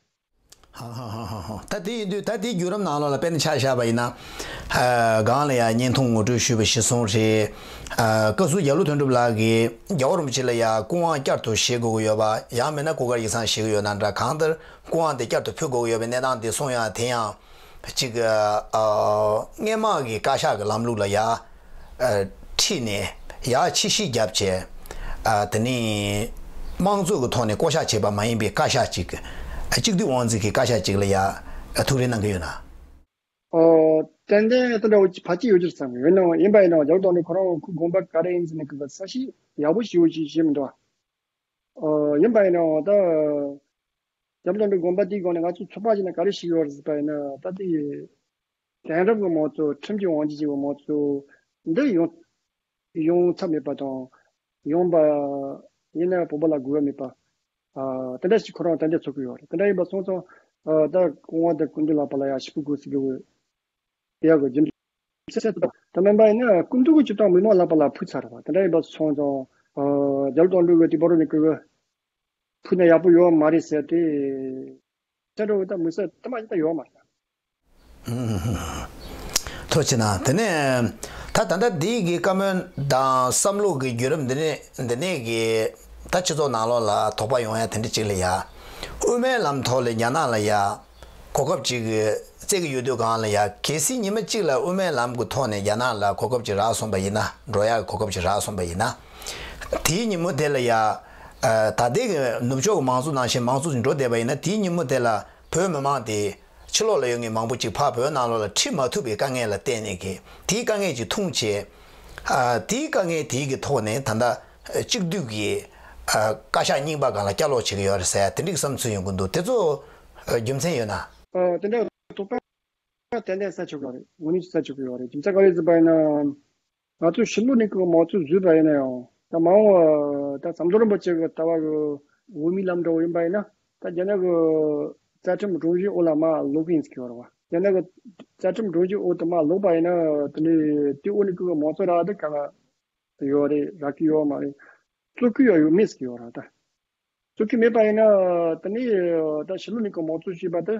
ཧ་ཧ་ཧ་ཧ་ཧ། ད་དེ་ཡིན་དུས་ད་དེའི་བརྒྱུད་རིམ་ནང་ལོགས་ལ་དཔེར་ན་ཆ་བཞག་པ་ཡིན་ན། ཨ་སྒང་ལ་ཡ་བརྙན་ཐུང་ངོ་སྤྲོད་ཞུས་པ་གཞིར་བཟུང་རེད། ཨ་བཀའ་ཟུར་རྒྱ་ལོ་དོན་གྲུབ་ལགས་ཀྱིས་རྒྱལ་བ་རིན་པོ་ཆེ་ལ་ཡ་སྐུ་དབང་བསྐྱར་དུ་བཞེས་དགོས་ཀྱི་ཡོད་པ། ཡང་མིན་ན་གོ་སྐབས་ཡིག་ཚང་བཞེས་ཀྱི་ཡོད་ན་འདྲ། གང་ལྟར་སྐུ་དབང་དེ་བསྐྱར་དུ་ཕུལ་དགོས་ཀྱི་ཡོད་པའི་གནས་སྟངས་དེ་གསུངས་ཡ་དེ་ཡང་གཅིག་ཨ་སྔས་མ་གི་བཀའ་ཤག་གི་ལམ་ལུགས་ལ་ཡ། ཨ་ཁྲིད་ནས་ཡར་ཕྱིར་བཤིག་བརྒྱབ་བྱས། ཨ་དེ་ནས་དམངས་གཙོ་གི་ཐོག་ནས་བསྐོ་གཞག་བྱས་པ་མ་ཡིན་པའི་བཀའ་ཤག་ཅིག་ཨ་གཅིག་སྡུད་དབང་འཛིན་གྱི་བཀའ་ཤག་ཅིག་ལ་ཡ་ཨ་ཐུགས་རེ་གནང་གི་ཡོད་ན། ཨོ། ཏན་ཏན་དེ་འདྲ་བོ་ཕལ་ཆེར་ཡོད་རྒྱུ་རེད་བསམ་གི་ཡོད། ནའང་ཡིན་པ་ཡིན་ནའང་རྒྱ་ལོ་དོན་གྲུབ་ཁོ་རང་ཁོའི་དགོངས་པ་ག་རེ་ཡིན་ཟེར་ནས་གི་ས་གཞི་ཡག་པོ་ཞེ་པོ་ཅིག་བཞེས་མི་འདུག་ཨ། ཨོ། ཡིན་པ་ཡིན་ནའང་ད། རྒྱ་ལོ་དོན་གྲུབ་དགོངས་པ་དེའི་སྒང་ནས་ང་ཚོས་ཚོད་དཔག་བྱས་ན་ག་རེ་ཞིག་ཡོད་རེད་ཟེར་པ་ཡིན་ན། ད་དེ་དེང་རབས་ཀྱི་དམངས་གཙོ། ཁྲིམས་ཀྱི་དབང་སྒྱུར་གྱི་དམངས་གཙོ་འདི་ཡོང་ཡོང་ཚབ་མེད་པ་དང་། ཡོང་པ་ཡིན་ན་བོད་པ་ལ་དགོས་པ་མེད་པ། ཨ་དེ་འདྲ་ཞིག་ཁོ་རང་ཏན་ཏན་ཚོར་གི་ཡོད་རེད། དེ་འདྲ་ཡིན་པ་སོང་ཙང་། ཨ་ད་སྐུ་དབང་དེ་སྐུ་མདུན་ལག་པ་ལ་ཡ་ཞུ་སྐུལ་དགོས་ཟེར་གི་ཡོད། དེ་ཡག་གི་རྒྱུ་མཚན་དེ་དང་། དེ་མིན་པ་ཡིན་ན་སྐུ་མདུན་གྱིས་སྤྱིར་བཏང་མི་མང་ལག་པ་ལ་ཕུལ་ཚར་བ། དེ་འདྲ་ཡིན་པ་སོང་ཙང་། ཨ་རྒྱ་ལོ་དོན་གྲུབ་ཀྱིས་དེ་བར་ནས་ཀྱི་ཕུལ་ན་ཡག་པོ་ཡོད་མ་རེད་ཟེར་ཏེ། དེ་འདྲ་བོ་ད་མི་ས་དུ་མ་ཞིག་ད་ཡོད་མ་རེད། ཐུགས་རྗེ་གནང་། དེ་ནས་ད་ད་ལྟ་འདི་གི་བཀའ་མོལ་དང་བསམ་བློ་གི་བརྒྱུད་རིམ་འདི་ནས་འདི་ནས་གི་ད་སྤྱི་ཚོགས་ནང་ལོགས་ལ་དོགས་པ་ཡོང་ཡ་དེ་འདྲ་ཅིག་ལ་ཡ། དབུ་མའི་ལམ་ཐོག་ལ་རྒྱ་ནག་ལ་ཡ། གོ་སྐབས་ཅིག་བཙལ་གྱི་ཡོད་དུས་སྒང་ལ་ཡ། གལ་སྲིད་ཉི་མ་གཅིག་ལ་དབུ་མའི་ལམ་གྱི་ཐོག་ནས་རྒྱ་ནག་ལ་གོ་སྐབས་ཅིག་རག་སོང་པ་ཡིན་ན། འགྲོ་ཡག་གི་གོ་སྐབས་ཅིག་རག་སོང་པ་ཡིན་ན། དེའི་ཉིན་མོ་དེ་ལ་ཡ། ཨ་ད་ལྟའི་གི་ནུབ་ཕྱོགས་ཀྱི་མང་གཙོ་ནང་བཞིན་མང་གཙོ་ཅིག་འགྲོ་བསྡད་པ་ཡིན་ན། དེའི་ཉིན་མོ་དེ་ལ་བོད་མི་མང་དེ་ཕྱི་ལོགས་ལ་ཡོད་མཁན་མང་པོ་ཅིག་ཕར་བོད་ནང་ལོགས་ལ་ཁྲིད་མ་ཐུབ་པའི་དཀའ་ངལ་ལ་བརྟེན་ནས་གི། དེའི་དཀའ་ངལ་ཅིག་མཐོང་བྱས། ཨ་དེའི་དཀའ་ངལ་དེའི་གི་ཐོག་ནས་ད་ལྟ་གཅིག་སྡུད་ཀྱི་ཨ་བཀའ་ཤག་རྙིང་པ་སྒང་ལ་བསྐྱར་ལོག་བྱེད་ཀྱི་ཡོད་རེད་ཟེར་ཡ་དེ་འདྲའི་བསམ་ཚུལ་ཡོང་གི་འདུག་དེ་ཚོ་རྒྱུ་མཚན་ཡོད་ན། ཨ་དེ་འདྲ་དོགས་པ་ཏན་ཏན་ཟ་ཆོག་གི་རེད། དངོས་གནས་ཟ་ཆོག་གི་ཡོད་རེད། རྒྱུ་མཚན་ག་རེ་ཟེར་བ་ཡིན་ན། ང་ཚོ་ཕྱི་ལོགས་ནས་ཀྱི་མང་གཙོ་བཟོས་པ་ཡིན་ན་ཡང་། ད་མ་འོངས་པ་ད་ཟམ་གདོང་རིན་པོ་ཆེ་གི་ལྟ་བ་གི་འོས་མིའི་ལམ་འདྲ་བོ་ཡིན་པ་ཡིན་ན། ད་རྒྱ་ནག་གི་རྩ་ཁྲིམས་སྒྲོམ་གཞིའི་འོག་ལ་མར་ལོག་གི་ཡིན་ཟེར་གྱི་ཡོད་རེད་བ། རྒྱ་ནག་གི་རྩ་ཁྲིམས་སྒྲོམ་གཞིའི་འོག་ཏུ་མར་ལོག་པ་ཡིན་ན། དེ་ནས་དེ་འོག་ནས་ཀྱི་མང་གཙོ་རག་ད་ག་ལ་ཡོད་རེད། རག་གི་ཡོད་མ་རེད། རྩོད་ཀྱི་ཡོད་ཡོད་མེད་ཟེར་གྱི་ཡོད་རེད་ད། རྩོད་ཀྱི་མེད་པ་ཡིན་ན། དེ་ནས་ད་ཕྱི་ལོགས་ནས་ཀྱི་མང་གཙོ་ཞེས་པ་དེ།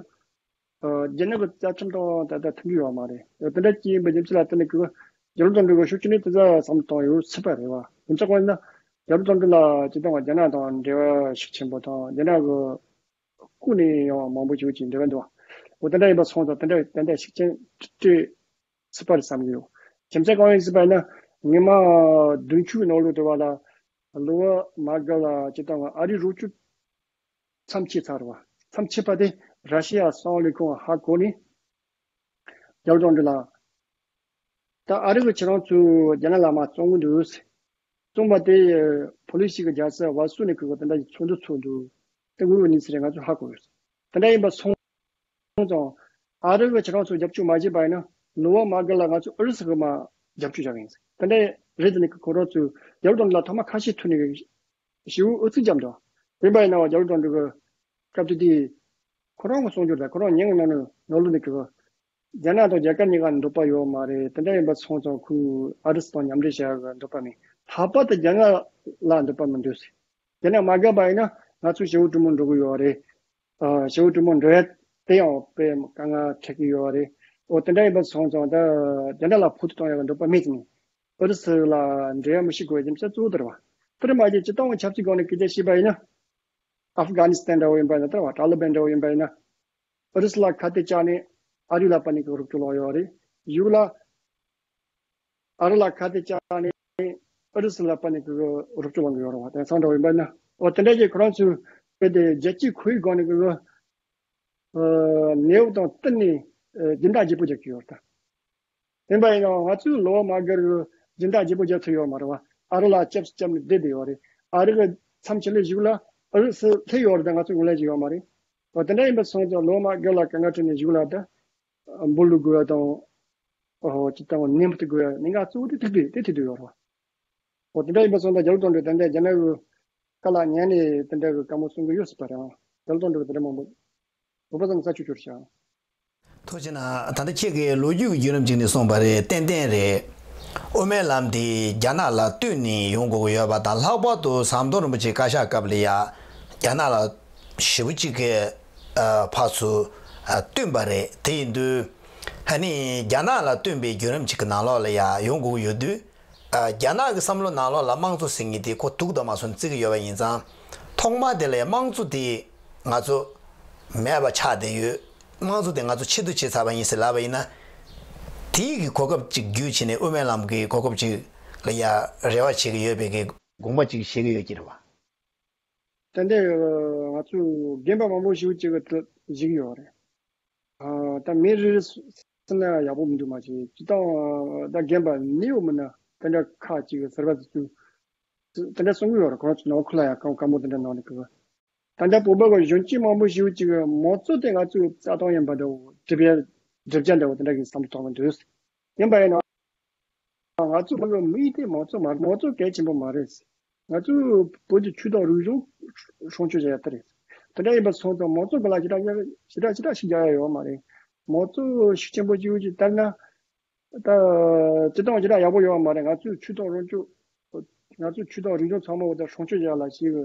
ཨ་རྒྱ་ནག་གི་རྩ་ཁྲིམས་དང་ད་ལྟ་མཐུན་གྱི་ཡོད་མ་རེད། དེ་འདྲ་ཅིག་ཡིན་པའི་རྒྱུ་མཚན་ལ་བརྟེན་ནས་ཀྱི་རྒྱ་ལོ་དོན་གྲུབ་ཀྱི་ཤུགས་ཆེ་ནས་དེ་ཚོ་བསམ་བློ་གཏོང་ཡོད་སྲིད་པ་རེད་བ། དེ་ཚོ་དཔེར་ན་རྒྱ་ལོ་དོན་གྲུབ་ལ་སྤྱིར་བཏང་བ་རྒྱ་ནག་དང་འབྲེལ་བ་ཤུགས་ཆེན་པོ་དང་། རྒྱ་ནག་གི་སྐུ་ནས་ཡང་མང་པོ་ཞིག་ཅིག་འབྲེལ་བ་འདུག་འོ་དེ་འདྲ་ཡིན་པ་སོང་ཙང་། དེ་འདྲ་ཏན་ཏན་ཤུགས་ཆེན་སྤྲད་སྲིད་པ་རེད་བསམ་གྱི་ཡོད། རྒྱུ་མཚན་གང་ཡིན་ཟེར་བ་ཡིན་ན། ཉི་མ་བདུན་ཅུའི་ནང་ལོགས་དེ་བ་ལ་ལོ་བ་མ་དགའ་ལ་སྤྱིར་བཏང་བ་ཨ་རིའི་རོགས་སྐྱོར་མཚམས་ཆད་ཚར་བ། མཚམས་ཆད་པ་དེ་ར་ཤི་ཡ་གསང་བའི་ལས་ཁུངས་ཧ་གོ་ནས། རྒྱ་ལོ་དོན་གྲུབ་ལ། ད་ཨ་རི་གི་ཁྱེད་རང་ཚོས་རྒྱ་ནག་ལ་མར་བཙོང་གི་འདུག་ཟེར། བཙོང་པ་དེ་ཕོ་ལི་སི་གི་རྒྱལ་ས་ཝ་སུ་ནས་ཁུར་གི་དེ་འདྲ་ཞིག་ཚོགས་འདུ་ཚོགས་འདུག་དེ་དངོས་ཡོད་གནས་ཚུལ་རེད། ང་ཚོས་ཧ་གོ་ཡོད། དེ་འདྲ་ཡིན་པ་སོང་ཙང་། ཨ་རི་གི་ཁྱེད་རང་ཚོས་རྒྱབ་སྐྱོར་མ་བྱས་པ་ཡིན་ན། ལོ་བ་མ་དགའ་ལ་ང་ཚོས་ཨུ་རུ་སུ་གི་མར་རྒྱབ་སྐྱོར་བྱ་གི་ཡིན་ཟེར། དེ་འདྲ་རེད། དེ་ནས་ཁོ་རང་ཚོས་རྒྱ་ལོ་དོན་གྲུབ་ལ་ཐོག་མ་ཁ་ཞེ་ཐུག་ནས་ཞེ་པོ་ཨུ་ཚུགས་བརྒྱབ་འདུག་དེ་འདྲ་ཡིན་པ་ཡིན་ན་རྒྱ་ལོ་དོན་གྲུབ་ཀྱི་སྐབས་དེ་དུས་ཁོ་རང་གི་གསུང་སྒྱུར་དང་ཁོ་རང་ཉན་གྱི་ནང་ནས་ནང་ལོགས་ནས་ཀྱི། རྒྱ་ནག་དང་རྒྱ་གར་གཉིས་ཀ་འདོད་པ་ཡོད་མ་རེད། དེ་འདྲ་ཡིན་པ་སོང་ཙང་ཁོས་ཨ་རི་སི་དང་མཉམ་འབྲེལ་བྱ་ཡག་གི་འདོད་པ་མེད། ལྷག་པར་དུ་རྒྱ་ནག་ལ་འདོད་པ་མི་འདུག་ཟེར། རྒྱ་ནག་མ་དགའ་བ་ཡིན་ན་ང་ཚོ་ཞི་བའི་གྲོས་མོལ་འགྲོ་གི་ཡོད་རེད། ཨ་ཞི་བའི་གྲོས་མོལ་འགྲོ་ཡ་དེ་ཡང་དཔེ་དཀའ་ངལ་འཕྲད་ཀྱི་ཡོད་རེད། འོ་དེ་འདྲ་ཡིན་པ་སོང་ཙང་ད་རྒྱ་ནག་ལ་ཕོག་ཐུག་གཏོང་ཡག་གི་འདོད་པ་མེད་ཙང་ཨུ་རུ་སུ་ལ་འབྲེལ་ཡ་མི་བྱེད་དགོས་པའི་རྒྱུ་མཚན་གཙོ་བོ་དེ་རེད་བ། དེར་མ་ཟད་སྤྱིར་བཏང་བ་ཆབ་སྲིད་སྒང་ནས་སྐད་ཆ་བཤད་པ་ཡིན་ན། ཨབ་གྷ་ནི་སི་ཐན་འདྲ་བོ་ཡིན་པ་ཡིན་ན། ད་ར་བ་ཏཱ་ལི་བན་འདྲ་བོ་ཡིན་པ་ཡིན་ན། ཨུ་རུ་སུ་ལ་ཁ་གཏད་བཅག་ནས་ཨ་རི་ལ་ཕར་ནས་ཀྱི་རོགས་སྐྱོར་བླངས་ཡོད་རེད། གཞུག་ལ་ཨ་རི་ལ་ཁ་གཏད་བཅག་ནས་ཨུ་རུ་སུ་ལ་ཕར་ནས་ཀྱི་རོགས་སྐྱོར་བླངས་ཡོད་རེད་བ། དེང་སང་འདྲ་བོ་ཡིན་པ་ཡིན་ན། འོ་དེ་འདྲ་ཞིག་ཁོ་རང་ཚོས་རྦད་དེ་རྒྱལ་སྤྱིའི་ཁོར་ཡུག་སྒང་ནས་ཀྱི་ཨ་གནས་བབ་དང་བསྟུན་ནས་ཨ་སྦྱིན་བདག་བརྗེ་པོ་རྒྱག་གི་ཡོད་རེད་ད། ཡིན་པ་ཡིན་ནའང་ང་ཚོས་ལོ་བ་མ་དགའ་རུ་སྦྱིན་བདག་བརྗེ་པོ་རྒྱག་ཐུབ་ཡོད་མ་རེད་བ། ཨ་རི་ལ་སྐྱབས་སུ་བཅར་ནས་བསྡད་བསྡད་ཡོད་རེད། ཨ་རི་གི་མཚམས་ཆད་ལས་གཞུག་ལ་ཨུ་རུ་སུ་སླེབས་ཡོད་རེད་དེ་ང་ཚོས་ངོས་ལེན་བྱས་ཡོད་མ་རེད། འོ་དེ་འདྲ་ཡིན་པ་སོང་ཙང་ལོ་བ་མ་དགའ་ལ་དཀའ་ངལ་འཕྲད་ནས་གཞུག་ལ་ད་འབུ་བླུག་དགོས་ཡ་དང་། ཨོ་ཅི་ལྟ་བུ་ནད་འབུ་དེ་དགོས་ཡ་གནད་འགག་གཙོ་བོ་དེ་ཐུག་དུས་དེ་ཐུག་དུས་ཡོད་རེད་བ། འོ་དེ་འདྲ་ཡིན་པ་སོང་ཙང་རྒྱ་ལོ་དོན་གྲུབ་དེ་འདྲ་རྒྱ་ནག་གི་བཀའ་ལ་ཉན་ནས་དེ་འདྲ་གི་བཀའ་མོལ་གསུང་གི་ཡོད་སྲིད་པ་རེད། རྒྱ་ལོ་དོན་གྲུབ་དེ་འདྲ་མང་པོ་འོ་པ་ཚང་ས་ཆུ་གྱུར་ཤག་ཐུགས་རྗེ་གནང་། ད་ལྟ་ཁྱེད་ཀྱིས་ལོ་རྒྱུས་ཀྱི་བརྒྱུད་རིམ་ཅིག་ནས་གསུངས་པ་རེད། ཏན་ཏན་རེད། དབུ་མའི་ལམ་འདི་རྒྱ་ནག་ལ་བསྟུན་ནས་ཡོང་དགོས་ཀྱི་ཡོད་པ་དང་། ལྷག་པར་དུ་ཟམ་གདོང་རིན་པོ་ཆེའི་བཀའ་ཤག་སྐབས་ལ་ཡ་རྒྱ་ནག་ལ་ཞེ་པོ་ཅིག་གི་ ཕར་ཚུར་བསྟུན་པ་རེད། དེ་ཡིན་དུས་ཨ་ནི་རྒྱ་ནག་ལ་བསྟུན་པའི་བརྒྱུད་རིམ་ཅིག་གི་ནང་ལོགས་ལ་ཡ་ཡོང་དགོས་ཀྱི་ཡོད་དུས། རྒྱ་ནག་གི་བསམ་བློ་ནང་ལོགས་ལ་དམངས་གཙོ་ཟེར་མཁན་དེ་ཁོ་དུག་དང་མ་སོན་བརྩི་གི་ཡོད་པ་ཡིན་ཙང་། ཐོག་མ་དེ་ལ་ཡ་དམངས་གཙོ་དེ་ང་ཚོ་མེད་པ་ཆགས་བསྡད་ཡོད། དམངས་གཙོ་དེ་ང་ཚོ་ཕྱིར་བསྡུ་བྱས་ཚར་བ་ཡིན་ཟེར་ལབ་པ་ཡིན་ན། དེའི་གི་གོ་སྐབས་ཅིག་བརྒྱུད་བྱས་ནས་དབུ་མའི་ལམ་གྱི་གོ་སྐབས་ཅིག་ལ་ཡ་རེ་བ་བྱེད་ཀྱི་ཡོད་པའི་གི་དགོངས་པ་ཅིག་བཞེས་ཀྱི་ཡོད་ཀྱི་རེད་བ། ད་ལྟ་ང་ཚོས་རྒན་པ་མང་པོ་ཞིག་ཅིག་གི་དུ་བཞུགས་ཡོད་རེད། ཨ་ད་མི་རེ་རེ་སུ་སུ་ན་ཡག་པོ་མི་འདུག་མ་གཞི་སྤྱི་བཏང་ད་རྒན་པ་ནི་ཡོད་མིན་ན་ད་འདྲ་ཁག་ཅིག་གི་ཟུར་པ་ཚོ་ད་འདྲ་གསུང་གི་ཡོད་རེད། ཁོང་ཚོ་ནང་ཁུལ་ལ་ཡང་བཀའ་བཀའ་མོལ་ད་འདྲ་གནང་ནས་གི་ད་ལྟ་བོད་པ་གི་གཞོན་སྐྱེས་མང་པོ་ཞིག་ཅིག་གི་མང་གཙོ་དེ་ང་ཚོའི་རྩ་དོན་ཡིན་པ་འདྲ་བོ་སྒྲུབ་ཡ་སྒྲུབ་བྱ་འདྲ་བོ་དེ་འདྲ་གི་བསམ་བློ་གཏོང་གི་འདུག་ཡིན་པ་ཡིན་ན། ང་ཚོ་བོད་ཀྱི་མི་དེ་མང་གཙོ་མ་རེད། མང་གཙོ་གལ་ཆེན་པོ་མ་རེད། ང་ཚོ་བོད་ཀྱི་ཆོས་དང་རིག་གཞུང་སྲུང་སྐྱོབ་བྱ་ཡ་དེ་རེད། དེ་འདྲ་ཡིན་པ་སོང་ཙང་མང་གཙོ་གི་ལ་ཞེ་དྲག་ཞེ་དྲག་ཞེ་དྲག་ཞིག་རྒྱག་ཡ་ཡོད་མ་རེད། མང་གཙོ་ཤུགས་ཆེན་པོ་ཅིག་ཡོད་ཅིག་ལྟར་ན། ད་སྤྱི་བཏང་ཞེ་དྲག་ཡག་པོ་ཡོད་མ་རེད། ང་ཚོའི་ཆོས་དང་རང་སྐྱོང་། ང་ཚོའི་ཆོས་དང་རིག་གཞུང་ཚང་མ་འོ་ད་སྲུང་སྐྱོབ་བྱ་ཡ་ལ་ཞིག་གི་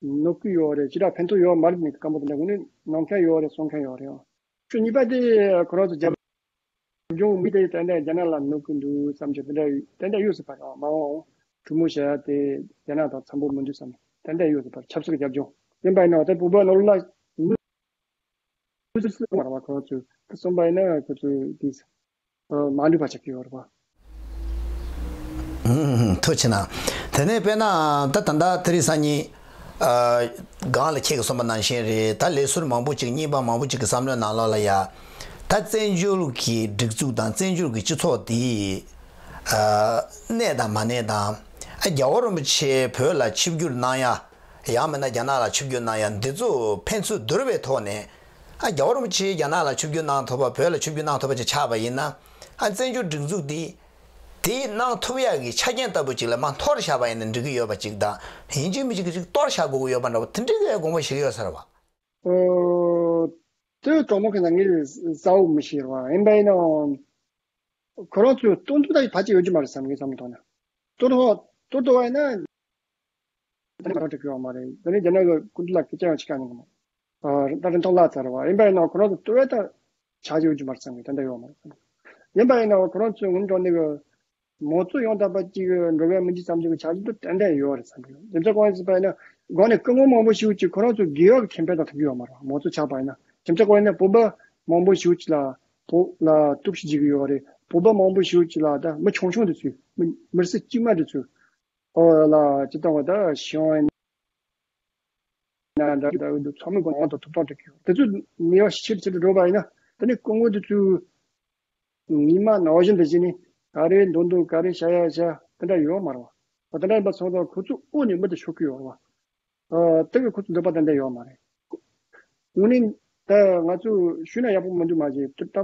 གནོད་སྐྱོན་ཡོད་རེད། ཞེ་དྲག་ཕན་ཐོགས་ཡོད་མ་རེད་ནས་སྐམ་པོ་དེ་འདྲ་དངོས་གནས་གནང་མཁན་ཡོད་རེད། གསུང་མཁན་ཡོད་རེད། ཕྱོགས་གཉིས་པ་དེ་ཁོ་རང་ཚོ་རྒྱབ་ལྗོངས་མི་དེ་ཏན་ཏན་རྒྱ་ནག་ལ་གནོད་ཀྱི་འདུག་བསམ་གྱི་དེ་འདྲ་ཏན་ཏན་ཡོད་སྲིད་པ་རེད། མ་འོངས་གྲོས་མོལ་བྱ་ཡ་དེ་རྒྱ་ནག་དང་འཚམ་པོ་མི་འདུག་བསམ་ཏན་ཏན་ཡོད་སྲིད་པ་རེད། ཆབ་སྲིད་ཀྱི་རྒྱབ་ལྗོངས་ཡིན་པ་ཡིན་ན་དེ་བོད་པ་ནོར་ལ་མི་སྲིད་མ་རེད་བ། ཁོ་ཚོས་དེ་གསུངས་པ་ཡིན་ན་ཁོ་ཚོས་དེ་མ་འགྲིག་པ་ཆགས་ཀྱི་ཡོད་རེད་བ། ཐུགས་རྗེ་གནང་། དེ་ནས་དཔེར་ན་ད་ད་ལྟ་དེ་རིང་སང་ཉིན་སྒང་ལ་ཁྱེད་ཀྱིས་གསུངས་པ་ནང་བཞིན་རེད། ད་ལས་ཟུར་མང་པོ་ཅིག་རྙིང་པ་མང་པོ་ཅིག་གི་བསམ་བློའི་ནང་ལོགས་ལ་ཡ། ད་བཙན་བྱོལ་གྱི་སྒྲིག་འཛུགས་དང་བཙན་བྱོལ་གྱི་སྤྱི་ཚོགས་དེ་གནས་དང་མ་གནས་དང་། རྒྱལ་བ་རིན་པོ་ཆེ་བོད་ལ་ཆིབས་བསྒྱུར་གནང་ཡ། ཡང་མིན་ན་རྒྱ་ནག་ལ་ཆིབས་བསྒྱུར་གནང་ཡ་འདི་ཚོ་ཕན་ཚུན་བསྡུར་བའི་ཐོག་ནས། ཨ་རྒྱལ་བ་རིན་པོ་ཆེ་རྒྱ་ནག་ལ་ཆིབས་བསྒྱུར་གནང་ཐུབ་པ། བོད་ལ་ཆིབས་བསྒྱུར་གནང་ཐུབ་པ་ཅིག་ཆགས་པ་ཡིན་ན། ཨ་བཙན་བྱོལ་སྒྲིག་འཛུགས་འདི་དེ་གནང་ཐུབ་ཡག་གི་ཆ་རྐྱེན་ལྟ་བུ་ཅིག་ལ་མར་འཐོར་བཞག་པ་ཡིན་ན་འགྲིག་གི་ཡོད་པ་ཅིག་དང་། ཡིན་གཅིག་མིན་གཅིག་གི་ཅིག་གཏོར་བཞག་དགོས་ཀྱི་ཡོད་པ་འདྲ་བོ་དེ་འདྲའི་གི་དགོངས་པ་བཞེས་ཀྱི་ཡོད་ས་རེད་བ། ཨོ། དེ་གྲོགས་མོ་གི་ནང་ངས་གསལ་བོ་མི་ཤེས་རེད་བ། ཡིན་པ་ཡིན་ནའང་ཁོ་རང་ཚོས་སྟོང་ཐུབ་ད་ཕལ་ཆེར་ཡོད་རྒྱུ་མ་རེད་བསམ། ངའི་བསམ་བློ་ཐོག་ན། སྟོར་ཐུབ་སྟོར་ཐུབ་པ་ཡིན་ན། ད་ནི་ང་རང་འགྲིག་གི་ཡོད་མ་རེད། ད་ནི་རྒྱ་ནག་གི་སྐུ་མདུན་ལ་སྐད་ཆ་ཡང་ཅིག་བཀའ་གནང་གི་མ། ཨ་ད་རིན་ཐང་བརླག་ཚར་བ་ཡིན་པ་ཡིན་ན་ཁོ་རང་ཚོ་ལྟོས་བས་ད་ཆ་རྒྱུ་ཡོད་རྒྱུ་མ་རེད་བསམ་གི། ད་འདྲ་ཡོད་མ་རེད་བསམ་གི། ཡིན་པ་ཡིན་ན་ཁོ་རང་ཚོའི་ངོས་འགྲོ་ནི་གི་མང་གཙོ་ཡང་དག་པ་ཅིག་འགྲོ་གི་མི་འཇིག་བསམ་གྱི་གི་ཆ་རྒྱུ་དེ་ཏན་ཏན་ཡོད་རེད་བསམ་གི། རྒྱུ་མཚན་གང་ཡིན་ཟེར་བ་ཡིན་ན་སྒང་ནས་སྐུ་ངོ་མང་པོ་ཞིག་ཅིག་ཁོ་རང་ཚོ་རྒྱལ་བ་གི་ཁེ་ཕན་དང་ཐུག་གི་ཡོད་མ་རེད། མང་གཙོ་ཆགས་པ་ཡིན་ན་རྒྱུ་མཚན་གང་ཡིན་ན་བོད་པ་མང་པོ་ཞིག་ཅིག་ལ་བོད་ལ་གཏུག་བཤེར་བྱེད་ཀྱི་ཡོད་རེད། བོད་པ་མང་པོ་ཞིག་ཅིག་ལ་ད་མི་ཆུང་ཆུང་དེ་ཚོས་མི་མི་སེར་དཀྱུས་མ་དེ་ཚོས། ཨོ་ལ་སྤྱི་བཏང་བ་ད་ཤེས་ཡོན་ན་འདྲ་འདྲ་འདུག་ཚང་མའི་སྒོ་ནས་ཐོབ་ཐང་སྤྲད་ཀྱི་ཡོད། དེ་ཚོ་ནུས་པ་ཤུགས་ཆེར་ཆེར་འགྲོ་བ་ཡིན་ན་དེ་ནས་སྐུ་ངོ་དེ་ཚོའི་ཉི་མ་ནང་བཞིན་དུ་བྱས་ནས་ག་རེ་འདོན་འདོན་ག་རེ་བྱ་ཡ་བྱ་དེ་འདྲ་ཡོད་མ་རེད་བ། དེ་འདྲ་ཡིན་པ་སོང་ཙང་ཁོ་ཚོ་དབུ་ནས་མུ་མཐུད་ཤོར་གྱི་ཡོད་རེད་བ། ཨ་དེ་གི་ཁོ་ཚོ་འདོད་པ་དེ་འདྲ་ཡོད་མ་རེད། དངོས་གནས་ད་ང་ཚོས་ཞུས་ན་ཡག་པོ་མི་འདུག་མ་གཞི་དེ་ད་ད་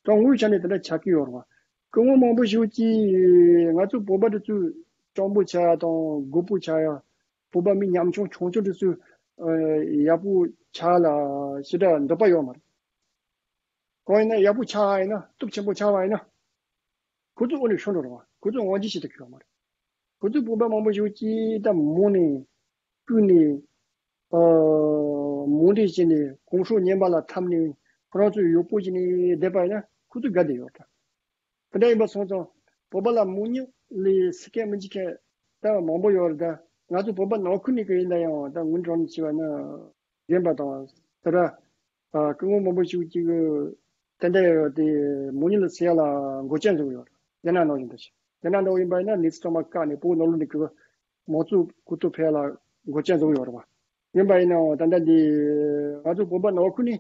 དངོས་ཆ་ནས་དེ་འདྲ་ཆགས་ཀྱི་ཡོད་རེད་བ། སྐུ་ངོ་མང་པོ་ཞིག་གིས་ང་ཚོ་བོད་པ་དེ་ཚོས་སྤྱང་པོ་ཆགས་ཡ་དང་རྒོད་པོ་ཆགས་ཡ། བོད་པ་མི་ཉམ་ཆུང་ཆུང་ཆུང་དེ་ཚོས་ཨ་ཡག་པོ་ཆགས་ལ་ཞེ་དྲག་འདོད་པ་ཡོད་མ་རེད། གང་ཡིན་ན་ཡག་པོ་ཆགས་ཡིན་ན་སྟོབས་ཆེན་པོ་ཆགས་པ་ཡིན་ན། ཁོ་ཚོ་དབུ་ནས་ཤོར་འགྲོ་རེད་བ། ཁོ་ཚོ་དབང་ཆ་ཞིག་ཐོབ་ཀྱི་ཡོད་མ་རེད། ཁོ་ཚོ་བོད་པ་མང་པོ་ཞིག་གིས་ད་མོ་ནས་ཀུན་ནས་ཨ་མོ་འདྲེ་བྱས་ནས་གོང་ཧྲོ་ཉན་པ་ལ་འཐམས་ནས་ཁོ་རང་ཚོའི་གཡོག་པོ་བྱས་ནས་བསྡད་པ་ཡིན་ན་ཁོ་ཚོ་དགའ་བསྡད་ཡོད་ད། དེ་འདྲ་ཡིན་པ་སོང་ཙང་བོད་པ་ལ་མོ་ཉིད་ལས་སི་ཀན་མི་འཇིགས་མཁན་ད་མང་པོ་ཡོད་རེད་ད། ང་ཚོ་བོད་པ་ནང་ཁུལ་ནས་ཀྱི་ཡིན་ད་ཡང་ད་ངོས་འགྲོ་ནས་བྱས་པ་ན། རྒན་པ་དང་དེ་འདྲ་ཨ་སྐུ་ངོ་མང་པོ་ཞིག་ཅིག་གིས་དེ་འདྲ་ཡོད་དེ་མོ་ཉིད་ལ་ཟེར་ཡ་ལ་འགོག་རྐྱེན་བཟོ་གི་ཡོད་རེད། རྒྱ་ནག་ནང་བཞིན་དུ་ཞིག་རྒྱ་ནག་འདྲ་བོ་ཡིན་པ་ཡིན་ན་གནས་ཚུལ་ཚང་མ་བཀག་ནས་བོད་ནང་ལོགས་ནས་ཀྱི་མང་གཙོ་གོ་རྟོགས་འཕེལ་ལ་འགོག་རྐྱེན་བཟོ་གི་ཡོད་རེད་བ། ཡིན་པ་ཡིན་ནའང་ད་ལྟ་འདི་ང་ཚོ་བོད་པ་ནང་ཁུལ་ནས་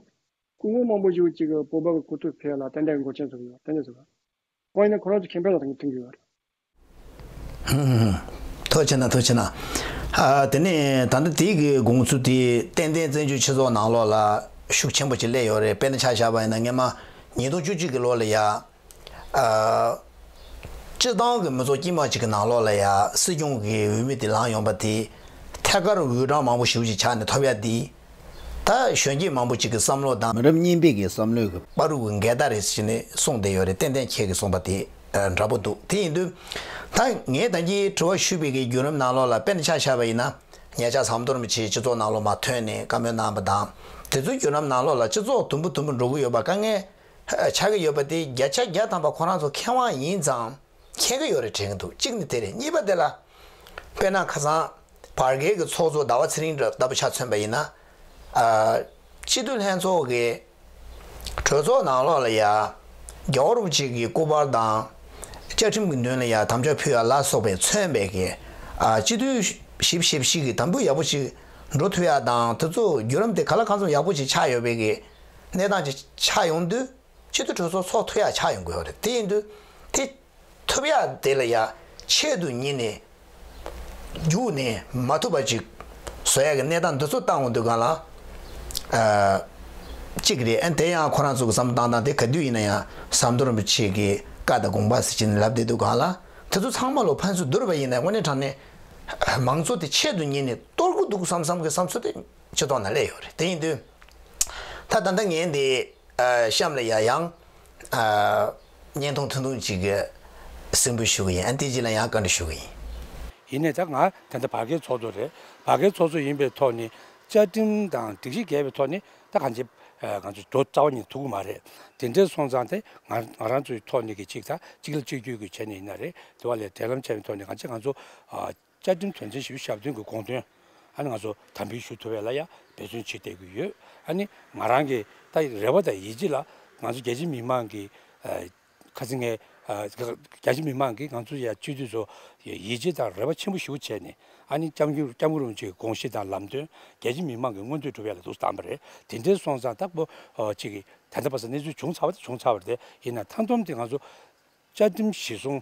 སྐུ་ངོ་མང་པོ་ཞིག་ཅིག་གིས་བོད་པ་གི་གོ་རྟོགས་འཕེལ་ལ་ཏན་ཏན་འགོག་རྐྱེན་བཟོ་གི་ཡོད། ཏན་ཏན་བཟོ་གི་ཡོད། ཁོང་ཡིན་ན་ཁོ་རང་ཚོ་ཁེ་ཕན་ལ་ཐོགས་ཐོན་གྱི་ཡོད་རེད། ཐུགས་རྗེ་གནང་། ཐུགས་རྗེ་གནང་། ཨ་དེ་ནས་ད་ལྟ་དེའི་གི་དགོངས་ཚུལ་དེ་ཏན་ཏན་བཙན་བྱོལ་སྤྱི་ཚོགས་ནང་ལོགས་ལ་ཤུགས་ཆེན་པོ་ཅིག་སླེབས་ཡོད་རེད། དཔེར་ན་ཆ་བཞག་པ་ཡིན་ན་སྔོན་མ་ཉིས་སྟོང་བཅུ་གཅིག་གི་ལོ་ལ་ཡ། ཨ། སྤྱི་བཏང་གི་མི་ཚོགས་དཀྱུས་མ་གཅིག་གི་ནང་ལོགས་ལ་ཡ་སྲིད་སྐྱོང་གི་འོས་མི་དེ་ལངས་ཡོང་པ་དེ། ཐད་ཀར་འོས་གྲངས་མང་པོ་ཞེ་པོ་ཅིག་ཆགས་ནས་ཐོབ་ཡ་དེ། ད་གཞོན་སྐྱེས་མང་པོ་ཅིག་གི་བསམ་བློ་དང་། མི་རབས་གཉིས་པའི་གི་བསམ་བློའི་གི་བར་དུ་གི་འགལ་ཟླ་རེད་ཟེར་ནས་གསུངས་བསྡད་ཡོད་རེད། ཏན་ཏན་ཁྱེད་ཀྱིས་གསུངས་པ་དེ་འདྲ་པོ་འདུག་དེ་ཡིན་དུས། ད་ངས་ད་གིན་དྲི་བ་ཞུས་པའི་གི་བརྒྱུད་རིམ་ནང་ལོགས་ལ་དཔེར་ན་ཆ་བཞག་པ་ཡིན་ན། ཉེ་ཆར་ཟམ་གདོང་རིན་པོ་ཆེ་སྤྱི་ཚོགས་ནང་ལོགས་མར་ཐོན་ནས་བཀའ་མོལ་གནང་བ་དང་། དེ་ཚོའི་བརྒྱུད་རིམ་ནང་ལོགས་ལ་སྤྱི་ཚོགས་དུམ་བུ་དུམ་བུ་འགྲོ་གི་ཡོད་པ་དཀའ་ངལ་ཆགས་ཀྱི་ཡོད་པ་དེ་བརྒྱ་ཆ་བརྒྱ་ཐམ་པ་ཁོ་རང་ཚོ་མཁས་དབང་ཡིན་ཙང་མཁྱེན་གྱི་ཡོད་རེད་དྲན་གྱི་འདུག་གཅིག་ནི་དེ་རེད། གཉིས་པ་དེ་ལ་དཔེར་ན་ཁ་སང་བར་བརྒལ་གྱི་ཚོགས་གཙོ་ཟླ་བ་ཚེ་རིང་ལྟ་བུ་ཆ་མཚོན་པ་ཡིན་ན། ཨ། སྤྱི་འཐུས་ལྷན་ཚོགས་ཀྱི་གྲོས་ཚོགས་ནང་ལོགས་ལ་ཡ། རྒྱལ་བ་རིན་པོ་ཆེ་གི་སྐུ་པར་དང་། བཅའ་ཁྲིམས་ཀྱི་མདུན་ལ་ཡ་དམ་བཅའ་ཕུལ་ཡ་ལ་སོགས་པའི་མཚོན་པའི་གི། ཨ། སྤྱི་འཐུས་ཞིབ་ཞིབ་ཞིག་གི་དམ་འབུལ་ཡག་པོ་ཞིག་འགྲོ་ཐུབ་ཡ་དང་དེ་ཚོ་བརྒྱུད་རིམ་དེ་ག་ལ་གང་འཚམ་ཡག་པོ་ཞིག་ཆགས་ཡོད་པའི་གི་གནས་སྟངས་ཅིག་ཆགས་ཡོང་དུས་སྤྱི་འཐུས་གྲོས་ཚོགས་ཚོགས་ཐུབ་ཡ་ཆགས་ཡོང་གི་ཡོད་རེད། དེ་ཡིན་དུས་དེ། ཐུབ་ཡ་དེ་ལ་ཡ་ཆེད་དུ་གཉེར་ནས་རྒྱུགས་ནས་མ་ཐུབ་པ་ཅིག་བཟོ་ཡ་གི་གནས་སྟངས་འདི་ཚོ་བཏང་འོང་དུས་གང་ལ། ཨ། གཅིག་རེད། ཨ། དེ་ཡང་ཁོ་རང་ཚོ་གི་བསམ་བློ་བཏང་སྟངས་དེ་ག་དུས་ཡིན་ན་ཡང་ཟམ་གདོང་རིན་པོ་ཆེ་གི་བཀའ་དང་དགོངས་པ་ཟེར་གྱིན་ལབ་བསྡད་དུས་གང་ལ། དེ་ཚོ་ཚང་མ་ལོ་ཕན་ཚུན་བསྡུར་བ་ཡིན་ན་དངོས་གནས་དྲང་གནས་མང་གཙོ་དེ་ཆེད་དུ་གཉེར་ནས་གཏོར་གི་འདུག་བསམ་བསམ་གི་བསམ་ཚུལ་དེ་སྤྱི་ཚོགས་ནང་སླེབས་ཡོད་རེད། དེ་ཡིན་དུས་ད་ད་ལྟ་ངས་འདི། ཨ། གཤམ་ལ་ཡ་ཡང་། ཨ། བརྙན་ཐུང་ཐུང་ཐུང་ཅིག་གི་གཟིགས་འབུལ་ཞུ་གི་ཡིན། ཨ། དེ་རྗེས་ལ་ཡང་བཀའ་འདྲི་ཞུ་གི་ཡིན། ཡིན་ནའི་ད་ང་ད་ལྟ་བར་བརྒལ་ཚོགས་གཙོ་རེད། བར་བརྒལ་ཚོགས་གཙོ་ཡིན་པའི་ཐོག་ནས་བཅའ་ཁྲིམས་དང་སྒྲིག་གཞི་འགལ་བའི་ཐོག་ནས་ད་གང་ཅི། ཨ། ང་ཚོ་འགྲོ་རྩ་བ་ཉིད་ཐུབ་ཀྱི་མ་རེད། དེ་འདྲའི་སོང་ཙང་དེ་ང་ང་རང་ཚོའི་ཐོག་ནས་ཀྱི་གཅིག་ད་གཅིག་ལ་གཅིག་གྱུར་གྱི་བྱས་ནས་ཡིན་ན་རེད། དེ་བ་ལས་འབྲེལ་ལམ་བྱས་པའི་ཐོག་ནས་གང་ཅི་ང་ཚོ། ཨ། བཅའ་ཁྲིམས་དོན་ཚན་བཞི་བཅུ་ཞེ་བདུན་གྱི་དགོངས་དོན་ཨ་ནི་ང་ཚོ་དམ་འབུལ་ཞུ་ཐུབ་པ་ལ་ཡང་འབད་བརྩོན་བྱེད་བསྡད་ཀྱི་ཡོད། ཨ་ནི་ང་རང་གི་ད་རེ་བ་དང་ཡིད་ཆེས་ལ་ང་ཚོ་རྒྱ་ཆེ་མི་མང་གི། ཨ། ཁ་སང་ངས། ཨ། རྒྱ་ཆེ་མི་མང་གིས་ང་ཚོ་ཡ་སྤྱི་འཐུས་ཚོ་ཡིད་ཆེས་དང་རེ་བ་ཆེན་པོ་ཞེ་པོ་བྱས་ནས་ཨ་ནི་སྐྱབས་མགོན་སྐྱབས་མགོན་རིན་པོ་ཆེའི་དགོངས་གཞི་དང་ལམ་སྟོན་རྒྱ་ཆེ་མི་མང་གི་མངོན་འདོད་སྒྲུབ་ཡ་ལ་འདུག་བཏང་པ་རེད། དེ་འདྲའི་སོང་ཙང་ད་པོ་ཅིག་གི་ད་ལྟ་བར་སང་གནས་ཚུལ་བྱུང་ཚར་བ་དེ་བྱུང་ཚར་བ་རེད། དེ་ཡིན་ན་མཐའ་སྡོམ་དེ་ང་ཚོ། བཅའ་ཁྲིམས་གཞིར་བཟུང་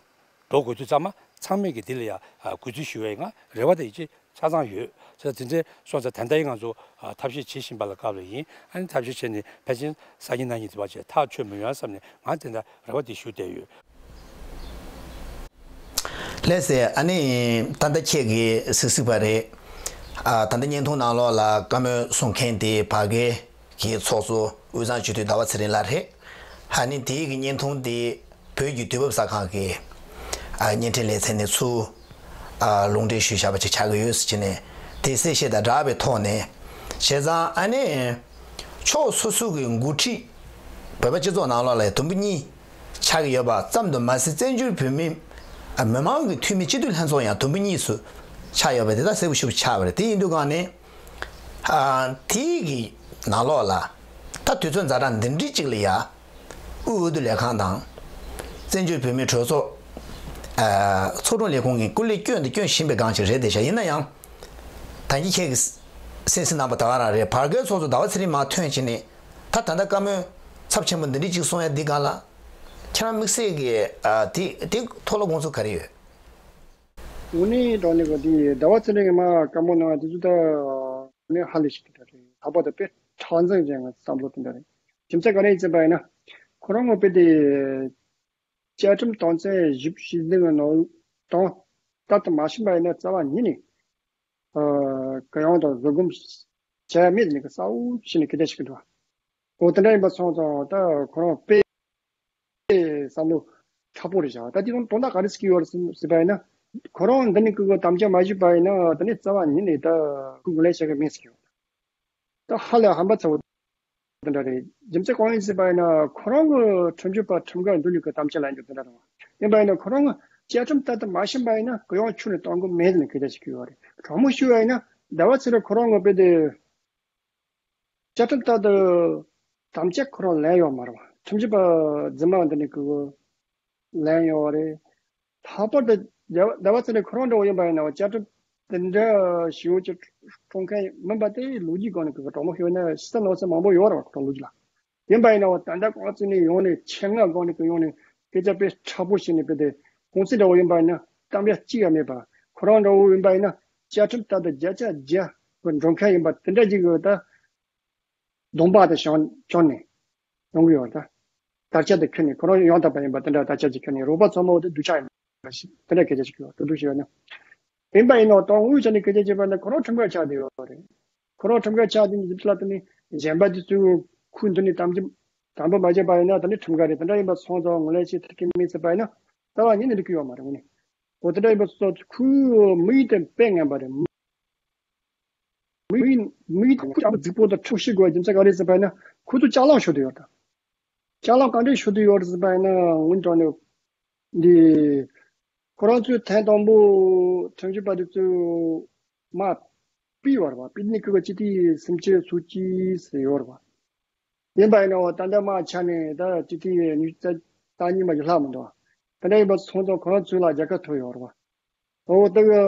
འགྲོ་དགོས་དུས་ཚང་མ་ཚང་མས་ཀྱི་འདི་ལ་ཡང་གུས་བརྩི་ཞུ་བའི་ང་རེ་བ་དང་ཡིད་ཆེས་ཆ་ཚང་ཡོད། ཟེར་དེ་འདྲའི་སོང་ཙང་ད་ལྟའི་ང་ཚོ་ཐབས་ཤེས་བྱེད་བཞིན་པ་ལ་སྐབས་ལ་ཡིན། ཨ་ནི་ཐབས་ཤེས་བྱས་ནས་ཕལ་ཆེར་སང་ཉིན་གནངས་ཉིན་དེ་བ་བྱས་ཐག་ཆོད་མི་ཡོང་བསམ་ནས་ང་དེ་འདྲ་རེ་བ་དེ་ཞུ་བསྡད་ཡོད། ལགས་སེ། ཨ་ནི་ད་ལྟ་ཁྱེད་ཀྱིས་གཟིགས་གཟིགས་པ་རེད། ཨ། ད་ལྟ་བརྙན་ཐུང་ནང་ལོགས་ལ་བཀའ་མོལ་གསུང་མཁན་དེ་བར་བརྒལ་གྱི་ཚོགས་གཙོ་དབུས་གཙང་སྤྱི་འཐུས་ཟླ་བ་ཚེ་རིང་ལགས་རེད། ཨ་ནི་དེའི་གི་བརྙན་ཐུང་དེ་བོད་ཀྱི་དུས་བབ་གསར་ཁང་གི། ཨ། བརྙན་འཕྲིན་ལེ་ཚན་ནས་ཚུར། ཨ། ལུང་འདྲེན་ཞུས་བཞག་པ་ཅིག་ཆགས་ཀྱི་ཡོད་ཟེར་བྱས་ནས་དེ་གསལ་བཤད་དང་སྦྲགས་པའི་ཐོག་ནས། བྱས་ཙང་ཨ་ནི། ཕྱོགས་སོ་སོ་གི་འགོ་ཁྲིད། བོད་པ་སྤྱི་ཚོགས་ནང་ལོགས་ལ་དུམ་བུ་གཉིས་ཆགས་ཀྱི་ཡོད་པ་ཙམ་དུ་མ་ཟད་བཙན་བྱོལ་བོད་མི། ཨ། མི་མང་གི་འཐུས་མི་སྤྱི་འཐུས་ལྷན་ཚོགས་ཡང་དུམ་བུ་གཉིས་སུ་ཆགས་ཡོད་པ་དེ་དག་གསལ་པོ་ཞེ་པོ་ཆགས་པ་རེད། དེ་ཡིན་དུས་གང་ནས། ཨ། དེའི་གི་ནང་ལོགས་ལ་ད་དུས་ཚོད་ཛ་དྲག་འདི་འདྲའི་ཅིག་ལ་ཡ། དབུས་འོས་བསྡུ་ལས་ཁང་དང་། བཙན་བྱོལ་བོད་མིའི་གྲོས་ཚོགས། ཨ། ཚོགས་དྲུང་ལས་ཁུངས་ཀྱིས་སྐུ་ལས་བསྐྱོན་དང་བསྐྱོན་བཞིན་པའི་སྒང་ཅིག་རེད་བསྡད་ཤག་ཡིན་ན་ཡང་། ད་གིན་ཁྱེད་ཀྱིས་གསན་གཟིགས་གནང་བ་ད་ག་རང་རེད། བར་བརྒལ་ཚོགས་གཙོ་ཟླ་བ་ཚེ་རིང་མར་ཐོན་བྱས་ནས་ད་ད་ལྟ་བཀའ་མོལ་ཚབས་ཆེན་པོ་འདི་འདྲ་ཅིག་གསུང་ཡ་འདི་སྒང་ལ། ཁྱེད་རང་དམིགས་བསལ་གྱི། ཨ། དེ་དེ་ཐོག་ལ་དགོངས་ཚུལ་ག་རེ་ཡོད། དངོས་གནས་དྲང་གནས་གོ་དེ་ཟླ་བ་ཚེ་རིང་གིས་མར་བཀའ་མོལ་གནང་བ་དེ་ཚོ་ད་དངོས་གནས་ཧ་ལས་ཤིག་དེ་འདྲ་རེད། ལྷག་པར་དུ་དཔེ་གྲངས་འཛིན་ཅན་གྱི་བསམ་བློ་དེ་འདྲ་རེད། རྒྱུ་མཚན་ག་རེ་ཡིན་ཟེར་བ་ཡིན་ན། ཁོ་རང་ངོ་དཔེ་དེ། བཅའ་ཁྲིམས་དོན་ཚན་བཞི་བཅུ་ཞེ་བདུན་གྱི་ནང་དོན་ལྟར་དུ་མ་ཕྱིན་པ་ཡིན་ན་རྩ་བ་ཉིད་ནས། ཨ། གུ་ཡངས་དང་བཟོད་སྒོམ་བྱ་ཡ་མེད་ནི་གི་གསལ་བོ་བྱས་ནས་སྐད་ཆ་བཤད་ཀྱི་འདུག་འོ་དེ་འདྲ་ཡིན་པ་སོང་ཙང་ད་ཁོ་རང་དཔེ་བསམ་བློ་དྲག་པོ་རེད་བཞག་ད་དེ་དོན་དག་ག་རེ་ཟེར་གྱི་ཡོད་རེད་ཟེར་བ་ཡིན་ན། ཁོ་རང་འདི་ནས་ཀྱི་དམ་བཅའ་མ་བཞེས་པ་ཡིན་ན་དེ་ནས་རྩ་བ་ཉིད་ནས་ད་ཁོས་ངོས་ལེན་བྱེད་ཀྱི་མེད་ཟེར་གྱི་ཡོད། ད་ཧ་ལས་ཧམ་པ་ཚ་བོ་དེ་འདྲ་རེད། རྒྱུ་མཚན་གང་ཡིན་ཟེར་བ་ཡིན་ན་ཁོ་རང་གི་ཁྲིམས་ཞིབ་པ་ཁྲིམས་འགལ་འདུལ་ལུགས་ཀྱི་དམ་བཅའ་ལ་འཇུག་དེ་འདྲ་རེད་བ། ཡིན་པ་ཡིན་ན་ཁོ་རང་གི་བཅའ་ཁྲིམས་ལྟར་དུ་མ་ཕྱིན་པ་ཡིན་ན་གུ་ཡངས་ཁྱོན་ནས་གཏོང་གི་མེད་ཟེར་ནས་སྐད་ཆ་བཤད་ཀྱི་ཡོད་རེད། དྲང་མོ་ཞུ་བ་ཡིན་ན་ཟླ་བ་ཚེ་རིང་ཁོ་རང་གི་དཔེ་དེ། བཅའ་ཁྲིམས་ལྟར་དུ་དམ་བཅའ་ཁོ་རང་ལེན་ཡོད་མ་རེད་བ། ཁྲིམས་ཞིབ་པ་རྫུན་མ་འདི་ནས་ཁོ་ལེན་ཡོད་རེད། ལྷག་པར་དུ་ཟླ་བ་ཟླ་བ་ཚེ་རིང་ཁོ་རང་འདྲ་བོ་ཡིན་པ་ཡིན་ན་བཅའ་ཁྲིམས་དེ་འདྲ་ཞེ་པོ་ཅིག་སྲུང་མཁན་མིན་པ་དེ་ལོ་རྒྱུས་སྒང་ནས་ཁོ་གི་དྲང་མོ་ཞུས་ན་ཕྱི་ས་ནང་ས་མང་པོ་ཡོད་རེད་བ། ཁོ་རང་ལོ་རྒྱུས་ལ། ཡིན་པ་ཡིན་ན་བ་ད་ལྟ་གོང་ཚོད་ནས་ཡོང་ནས་ཆེད་མངགས་སྒང་ནས་ཁོ་ཡོང་ནས་སྐད་ཆ་དཔེ་མཁྲེགས་པོ་བཤད་ནས་དཔེ་དེ་གོང་ཚོད་འདྲ་བོ་ཡིན་པ་ཡིན་ན་གཏམ་ཡ་གཅིག་ཡང་མེད་པ། ཁོ་རང་འདྲ་བོ་ཡིན་པ་ཡིན་ན་བཅའ་ཁྲིམས་ལྟར་དུ་བརྒྱ་ཆ་བརྒྱ་གི་འགྲོ་མཁན་ཡིན་པ་དེ་འདྲ་ཅིག་གི་ད། གདོང་པ་དེ་བྱང་བྱང་ནས་ཡོང་གི་ཡོད་ད། དར་ཆ་དེ་ཁྱེར་ནས་ཁོ་རང་ཡང་དག་པ་ཡིན་པ་དེ་འདྲ་དར་ཆ་ཅིག་ཁྱེར་ནས་རོགས་པ་ཚང་མ་འོ་དེ་སྡུག་ཅག་ཡིན་པ་ཞིག་དེ་འདྲ་སྐད་ཆ་ཞིག་གི་ཡོད་ད་འདུག་ཞུ་ཡ་ན། ཡིན་པ་ཡིན་ནའང་དོན་དངོས་བྱས་ནས་སྐད་ཆ་བྱས་པ་ན་ཁོ་རང་ཁྲིམས་འགལ་ཆགས་བསྡད་ཡོད་རེད། ཁོ་རང་ཁྲིམས་འགལ་ཆགས་བསྡད་ནས་ཅིག་ལ་དེ་ནི་གཞན་པ་དེ་ཚོས་ཁོའི་མདུན་ནས་དམ་བཅའ་དམ་པོ་མ་བྱས་པ་ཡིན་ན་དེ་ནི་ཁྲིམས་འགལ་རེད། དེ་འདྲ་ཡིན་པ་སོང་ཙང་ངོས་ལེན་བྱེད་ཐུབ་ཀྱི་མེད་ཟེར་བ་ཡིན་ན་རྩ་བ་ཉིད་ནས་འགྲིག་གི་ཡོད་མ་རེད། དངོས་གནས་འོ་དེ་འདྲ་ཡིན་པ་སོང་ཙང་ཁོའི་དམིགས་ཡུལ་དེ་དཔེ་ངན་པ་རེད། མི་མི་ཁོ་ཅག་རྫིག་པོ་དང་ཁྲོ་ཤི་དགོས་རྒྱུ་མཚན་ག་རེ་ཟེར་བ་ཡིན་ན། ཁོ་ཚོ་ཅ་ལག་ཤོར་དུ་ཡོད་ད། ཅ་ལག་ག་འདྲས་ཤོར་དུ་ཡོད་ཟེར་བ་ཡིན་ན། འོན་ཀྱང་ནི་འདི་ཁོ་རང་ཚོའི་ཐེངས་དང་པོ་ཁྲིམས་ཞིབ་པ་དེ་ཚོས་མ་ཕུད་ཡོད་རེད་བ། ཕུད་ནས་ཁོ་གི་སྤྱི་འཐུས་སུམ་ཅུ་སོ་གཅིག་ཟིན་ཡོད་རེད་བ། ཡིན་པ་ཡིན་ནའང་ད་ལྟ་མར་ཆག་ནས་ད་སྤྱི་འཐུས་ཉི་ཤུ་རྩ་གཉིས་མ་ཞིག་ལྷག་མི་འདུག་ད་ལྟ་ཡིན་པ་སོང་ཙང་ཁོ་རང་ཚོ་ལ་རྒྱལ་ཁ་ཐོབ་ཡོད་རེད་བ། འོ་ད་གི་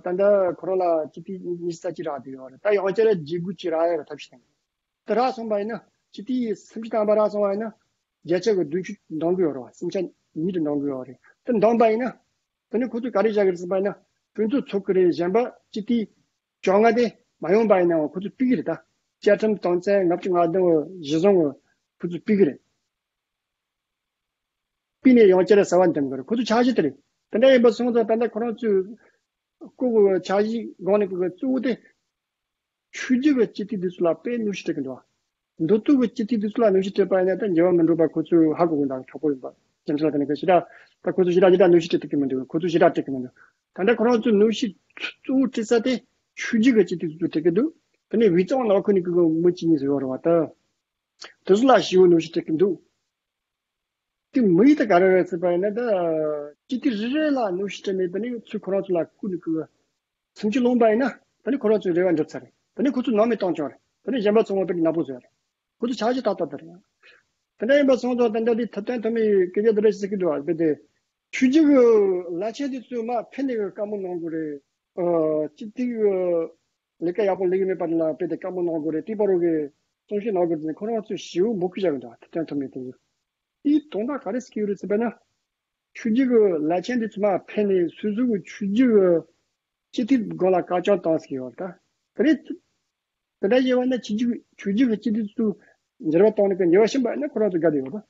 ད་ལྟ་ཁོ་རང་ལ་སྤྱི་འཐུས་ཉི་ཤུ་རྩ་གཅིག་རག་བསྡད་ཡོད་རེད། ད་ཡང་བསྐྱར་བརྗེ་སྒོ་ཅིག་རག་ཡག་གི་ཐབས་ཤེས་བཏང་གི། ད་རག་སོང་པ་ཡིན་ན་སྤྱི་འཐུས་སུམ་ཅུ་ཐམ་པ་རག་སོང་བ་ཡིན་ན་བརྒྱ་ཆ་གི་བདུན་ཅུ་འདང་གི་ཡོད་རེད་བ། སུམ་ཆ་ཉིད་དུ་འདང་གི་ཡོད་རེད། ད་འདང་པ་ཡིན་ན་དེ་ནི་ཁོ་ཚོས་ག་རེ་བྱ་གི་རེད་ཟེར་བ་ཡིན་ན་སྤུན་ཚོགས་ཚོགས་གི་རེད། གཞན་པ་སྤྱི་འཐུས་བཅོ་ལྔ་དེ་མ་ཡོང་པ་ཡིན་ནའང་ཁོ་ཚོས་ཕུད་ཀྱི་རེད། ད་བཅའ་ཁྲིམས་དོན་ཚན་ལྔ་བཅུ་ང་བདུན་གི་གཞི་བཟུང་གི་ཁོ་ཚོས་ཕུད་ཀྱི་རེད། ཕུད་ནས་ཡང་བསྐྱར་གསར་བ་འདེམས་དགོས་རེད། ཁོ་ཚོ་འཆར་གཞི་དེ་རེད། དེ་འདྲ་ཡིན་པ་སོང་ཙང་ད་ལྟ་ཁོ་རང་ཚོས་བསྐོ་དགོས་པའི་འཆར་གཞིའི་སྒང་ནས་བསྐོ་དགོས་གཙོ་བོ་དེ། ཆོས་བརྒྱུད་ཀྱི་སྤྱི་འཐུས་འདི་ཚོ་ལ་དཔེ་གནོན་ཤུགས་སྤྲད་ཀྱི་འདུག་མདོ་སྟོད་ཀྱི་སྤྱི་འཐུས་འདི་ཚོ་ལ་གནོན་ཤུགས་སྤྲད་པ་ཡིན་ན་ད་འགྱུར་བ་མི་འགྲོ་པ་ཁོ་ཚོས་ཧ་གོ་གི་འདུག་གྲོགས་པོ་ཡིན་པ་རྒྱུ་མཚན་ལ་དེ་ནས་ག་ཞེ་དྲག་ད་ཁོ་ཚོ་ཞེ་དྲག་ཞེ་དྲག་གནོན་ཤུགས་སྤྲད་ཐུབ་ཀྱི་མི་འདུག་ཁོ་ཚོ་ཞེ་དྲག་སྤྲད་ཀྱི་མི་འདུག་ད་ལྟ་ཁོ་རང་ཚོས་གནོན་ཤུགས་གཙོ་བོ་སྤྲད་ས་དེ་ཆོས་བརྒྱུད་ཀྱི་སྤྱི་འཐུས་ཚོ་སྤྲད་ཀྱི་འདུག་དེ་ནས་དབུས་གཙང་ནང་ཁུལ་ནས་ཀྱི་མི་གཅིག་གཉིས་ཟེར་ཡོད་རེད་བ། ད་དེ་ཚོ་ལ་ཞེ་པོ་གནོན་ཤུགས་སྤྲད་ཀྱི་འདུག་དེ་མི་ཡིག་ད་ག་རེ་རེད་ཟེར་བ་ཡིན་ན། ད་སྤྱི་འཐུས་རེ་རེ་ལ་གནོན་ཤུགས་སྤྲད་ནས་དེ་ནས་ཚུར་ཁོ་རང་ཚོ་ལ་བསྐུར་ནས་ཀྱི་སུམ་ཅུ་ལོངས་པ་ཡིན་ན་དེ་ནས་ཁོ་རང་ཚོའི་རེ་བ་འགྲུབ་ཚར་རེད། དེ་ནས་ཁོ་ཚོ་ནང་མི་གཏོང་ཆོག་རེད། དེ་ནས་གཞན་པ་ཚོ་ངོ་དཔེ་ནག་པོ་བཟོས་རེད། ཁོ་ཚོ་འཆར་གཞི་ཏག་ཏག་དེ་རེད། དེ་འདྲ་ཡིན་པ་སོང་ཙང་ད་ལྟ་དེ་ཐུབ་བསྟན་ཐོན་མིས་སྐད་ཆ་འདི་འདྲ་ཞིག་ཟེར་གྱི་འདུག་བ། དཔེ་དེ་ཆོས་བརྒྱུད་ཀྱི་བླ་ཆེན་དེ་ཚོས་མར་ཕེབས་ནས་ཀྱི་བཀའ་མོལ་གནང་དགོས་རེད། ཨ་སྤྱི་འཐུས་ཀྱི་ལས་ཀ་ཡག་པོ་ལས་ཀྱི་མེད་པ་ལ་དཔེ་དེ་བཀའ་མོལ་གནང་དགོས་རེད། དེ་བར་དུ་གི་གསུང་བཤད་གནང་དགོས་རེད་ཟེར་ནས་ཁོ་རང་ཚོས་ཞེ་པོ་འབོད་སྐུལ་བྱ་གི་འདུག་ཐུབ་བསྟན་ཐོན་མི་དེ་ཚོས། དེའི་དོན་དག་ག་རེ་ཟེར་གྱི་ཡོད་རེད་ཟེར་བ་ན། ཆོས་བརྒྱུད་ཀྱི་བླ་ཆེན་དེ་ཚོ་མར་ཕེབས་ནས་སོ་སོ་གི་ཆོས་བརྒྱུད་ཀྱི་སྤྱི་འཐུས་སྒང་ལ་བཀའ་བཀྱོན་བཏང་ཟེར་གྱི་ཡོད་རེད་ད། དེ་རེད། དེ་འདྲ་བྱས་པ་ན་ཆོས་བརྒྱུད་ཆོས་བརྒྱུད་ཀྱི་སྤྱི་འཐུས་ཚོ་འགྱུར་བ་བཏང་ནས་ཀྱི་འགྱུར་བ་ཕྱིན་པ་ཡིན་ན་ཁོ་རང་ཚོ་དགའ་བསྡད་ཡོད་རེད།